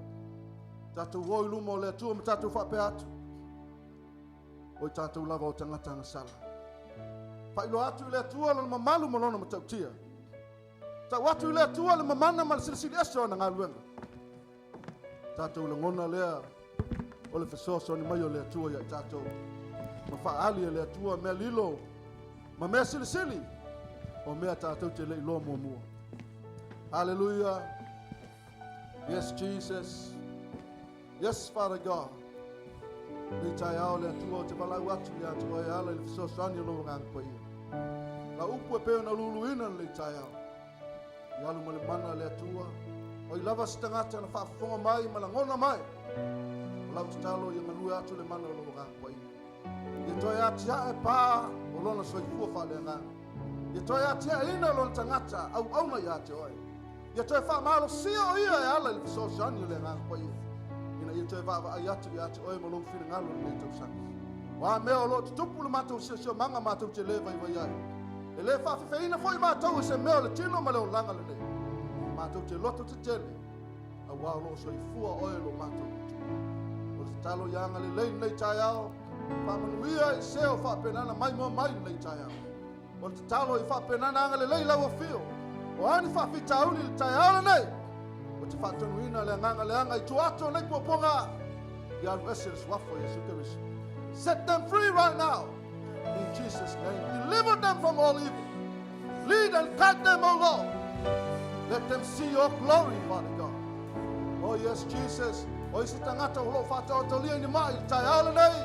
Tatou o i luma o le Atua ma tatou faapea atu, O i tatou lava o tagata agasala. Faailoa atu i le Atua lona mamalu ma lona matautia. Tau atu i le Atua le mamana ma le silisili ese o ana galuega. Tatou lagona lea o le fesoasoani mai o le Atua ia i tatou. Ma faaali e le Atua mea lilo ma mea silisili o mea tatou te le i loa muamua. Hallelujah. Yes, Jesus. Yes, Father God. Nei taeao le Atua o te valaau atu ia te oe ala i le fesoasoani o lou Agaga Paia. La upu e pei ona luluina lenei taeao. I alu ma le mana le Atua. O i lava se tagata na faafofoga mai ma lagona mai. O lau tatalo ia galue atu le mana o lou Agaga Paia. Ia toe atiae pa o lona soifua faaleagaga. Ia toe atiaeina lona tagata auauna ia te oe. Ia toe faamalosia o ia e ala i le fesoasoani o le Agaga Paia, ina ia toe vaavaai atu ia te oe ma lou finagalo i lenei tausaga. O a mea o lo o tutupu i le matou siosiomaga matou te le vaivai ai. E le faafefeina foi matou i se mea o le tino ma le olaga lenei. Matou te loto tetele, auā o lo o soifua oe i lo matou Atua. O le tatalo ia agalelei lenei taeao, faamanuia i se o faapenana maimoa mai lenei taeao. O le tatalo i faapenana agalelei lau afio, o a ni faafitauli i le taeao lenei, ou te faatonuina le agaga leaga i tua atu o nei puapuaga, ia alu ese le suafa o Iesu Keriso. Set them free right now. In Jesus' name. Deliver them from all evil. Lead and guide them, O Lord. Let them see your glory, Father God. Oh yes, Jesus. O isi tagata o lo o faataotolia i ni mai i le taeao lenei.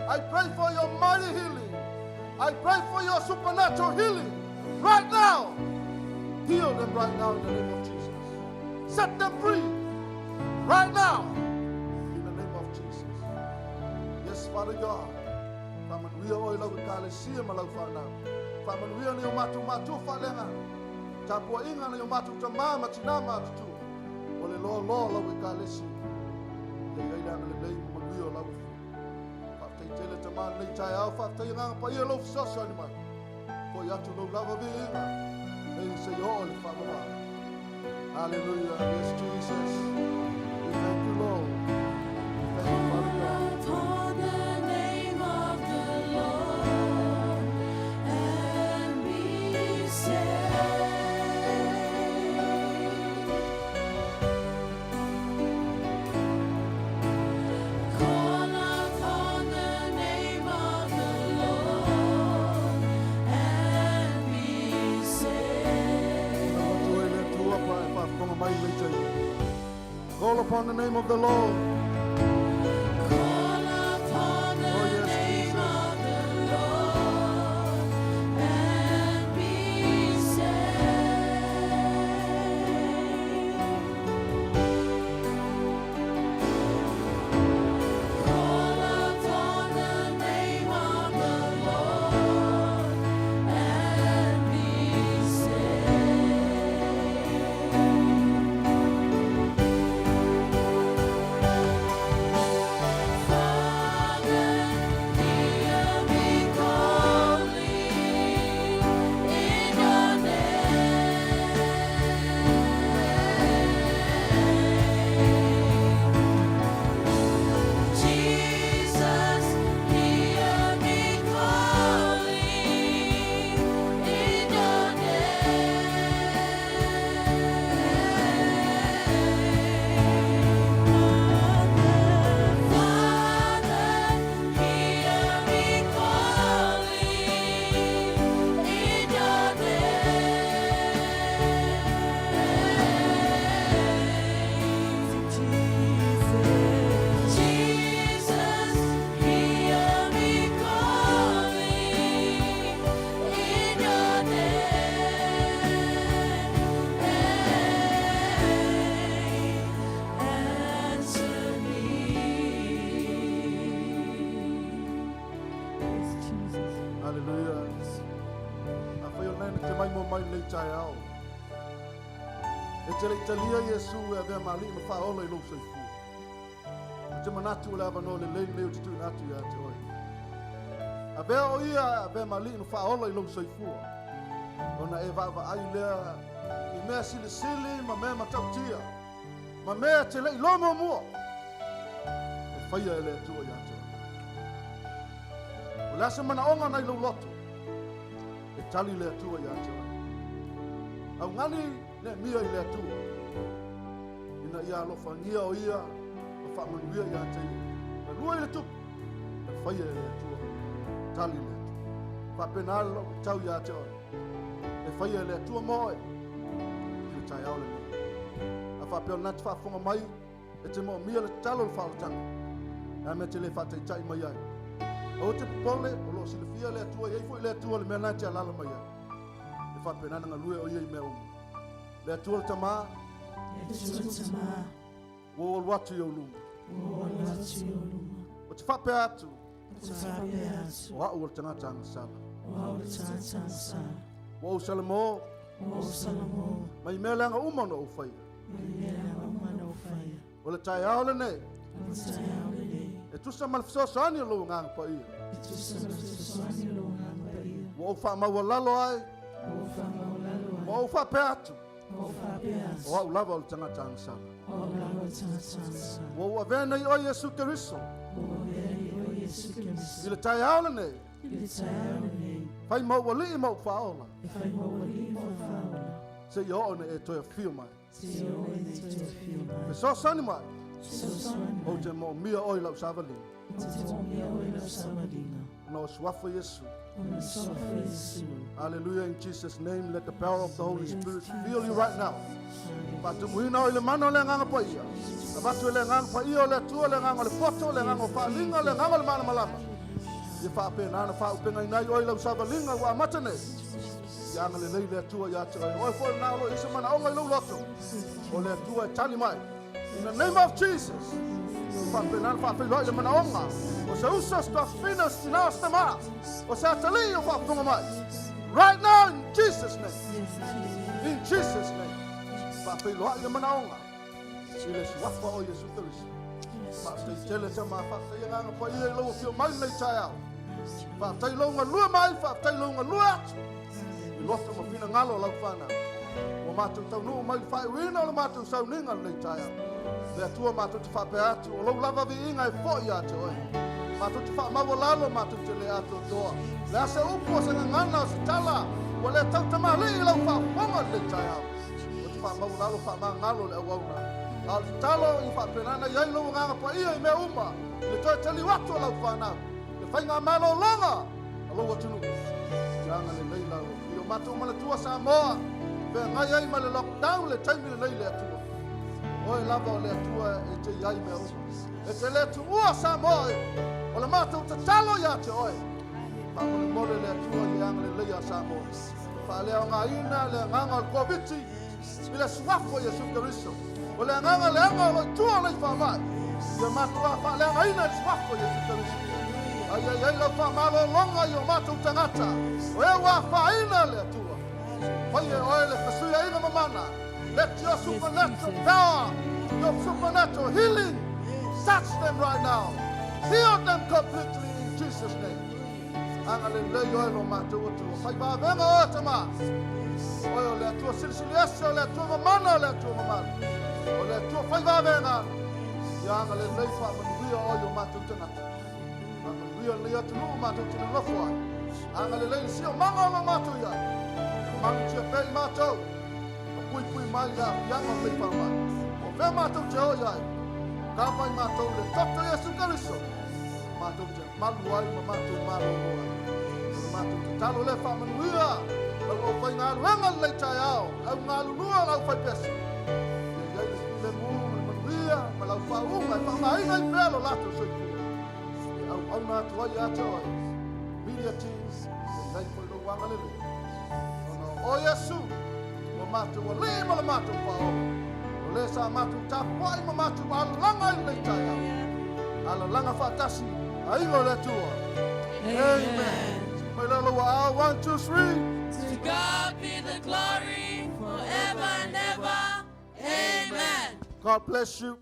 I pray for your mighty healing. I pray for your supernatural healing right now. Heal them right now in the name of Jesus. Set them free right now in the name of Jesus. Yes, Father God. Faamanuia oe i lau ekalesia ma lau fanau. Faamanuia nai o matou matua faaleagaga. Tapuaiga nai o matou tama ma tina matutua. O le loaloa o lau ekalesia. Ia i ai le agalelei ma manuia o lau afio. Faafetai tele tama lenei taeao, faafetai agaga paia lou fesoasoani mai. Foi atu lou lava viiga, nei se i oo i le faavavau. Hallelujah. Yes, Jesus. We thank you, Lord. We thank you, Father God. Upon the name of the Lord and be saved. Call upon the name of the Lord and be saved. Atu ai le Atua pa e faafofoga mai i lenei taimi. Call upon the name of the Lord. Call upon the Oh, yes, name Jesus. of the Lord and be saved. Call upon the name of the Lord and be saved. Father, hear me calling in your name. Jesus, hear me calling in your name. Father, hear me calling in your name. Jesus, hear me calling in your name. Answer me. Yes, Jesus. Hallelujah. Afai o lena e te maimoa mai lenei taeao. E te le i talia Iesu e avea ma alii ma faaola i lou soifua. Ou te manatu o le avanoa lelei lenei ou te tuuina atu ia te oe. Avea o ia e avea ma alii ma faaola i lou soifua. Ona e vaavaai lea i mea silisili ma mea matautia. Ma mea e te le i iloa muamua. E faia e le Atua ia te oe. O le a se manaoga nai lou loto. E tali le Atua ia te oe. Augani Neemia i le Atua. Ina ia alofagia o ia ma faamanuia ia te ia. Galue i le tupu, e faia e le Atua. Tali le Atua. Faapena le lou tau ia te oe. E faia e le Atua mo oe. I le taeao lenei. A faapea o lena e te faafofoga mai, e te moomia le tatalo o le faaolataga. E a mea e te le faataitai mai ai. Aua te popole, o lo o silafia le Atua, e i ai foi le Atua i le mea lena e te alaala mai ai. E faapena ona galue o ia i mea uma. Le Atua le Tama. Le Atua le Tama. Ua ou alu atu i ou luma. Ua ou alu atu i ou luma. Ou te faapea atu. Ou te faapea atu. O au o le tagata agasala. O au o le tagata agasala. Ua ou salamo. O Salamo. Mai mea leaga uma na ou faia. Mai mea leaga uma na ou faia. O le taeao lenei. O le taeao lenei. E tusa ma le fesoasoani o lou Agaga Paia. E tusa ma le fesoasoani o lou Agaga Paia. Ua ou faamaualalo ai. Ua ou faamaualalo ai. Ma ou faapea atu. Ma ou faapea atu. O au lava o le tagata agasala. O au lava o le tagata agasala. Ua ou avea nei oe Iesu Keriso. Ua ou avea nei oe Iesu Keriso. I le taeao lenei. I le taeao lenei. Fai ma ou alii ma ou faaola. E fai ma ou alii ma ou faaola. Seia oo ina e toe afio mai. Seia oo ina e toe afio mai. Fesoasoani mai. Fesoasoani mai. Ou te moomia oe i lau savaliga. Ou te moomia oe i lau savaliga. Ona o suafa Iesu. Ona o suafa Iesu. Hallelujah. In Jesus' name, let the power of the Holy Spirit fill you right now. Faatumuina oe i le mana o le Agaga Paia. Avatu e le Agaga Paia o le Atua, le Agaga o le poto, le Agaga o faaaliga, le Agaga o le malamalama. Ia faapena ona faaaupegaina ai oe i lau savaliga ua amata nei. Ia agalelei le Atua ia te oe. O oe foi lena o lo o i ai se manaoga i lou loto, o le Atua e tali mai. In the name of Jesus. Ia faapena ona faafeiloai le manaoga o se uso, se tuafafine, o se tina, o se tama, o se atalii o faafofoga mai. Right now in Jesus' name. In Jesus' name. Faafeiloai le manaoga i le suafa o Iesu Keriso. Faafetai tele tama, faafetai Agaga Paia i lou afio mai lenei taeao. Faafetai lou galue mai, faafetai lou galue atu i loto ma finagalo o lau fanau. Ua matou taunuu mai i le faaiuina o le matou sauniga lenei taeao. Le Atua matou te faapea atu, o lou lava viiga e foi ia te oe. Matou te faamaualalo, matou te le atoatoa. Le a se upu o se gagana o se tala, ua le tautamalii i lau faafofoga lenei taeao. Ou te faamaualalo faamagalo le auauna. A o le tatalo ia faapena ona i ai lou Agaga Paia i mea uma, i le toe taliu atu o lau fanau, le faiga malologa a lou atunuu. Ia agalelei lau i o matou manatua Samoa, feagai ai ma le lockdown le taimi lenei le Atua. Oe lava o le Atua e te i ai mea uma. E te le tuua Samoa e, o le matou tatalo ia te oe. Faamolemole le Atua ia agalelei a Samoa. Faaleaogaina le agaga o le Koviti i le suafa o Iesu Keriso. O le agaga leaga o lo o i tua o nei faamai, ia matua faaleagaina i le suafa o Iesu Keriso. Ai ai ai lau faamalologa i o matou tagata, o e ua afaina le Atua. Fai e oe le fesuiaiga mamana. Let your supernatural power, your supernatural healing touch them right now. Heal them completely in Jesus' name. Agalelei oe lo matou Atua. Fai vavega oe tama. Oe o le Atua silisili ese, o le Atua mamana, o le Atua mamalu. O le Atua fai vavega. Ia agalelei faamanuia oe i o matou tagata. Faamanuia lenei atunuu matou te nonofo ai. Agalelei le siomaga o lo matou i ai. Malutia pea i matou. Ma puipui mai le aafiaga o lenei faamai. O fea matou te o i ai. Kava i matou le toto Iesu Keriso. Matou te malu ai ma matou malolo ai. O le matou tatalo lea faamanuia lau aufaigaluega lenei taeao, le au galulue o le aufaipese. Ia i ai le filemu ma le manuia ma lau faauuga e faaaogaina ai pea lo latou soifua. E auauna atu ai ia te oe, media team, ia i ai foi lou agalelei. Ona o oe Iesu, lo matou Alii ma lo matou Faaola, o le sa matou tapuai ma matou alalaga i lenei taeao. Alalaga faatasi, aiga o le Atua. Amen. Mai lea lou aao, 1, 2, 3. To God be the glory forever and ever. Amen. God bless you.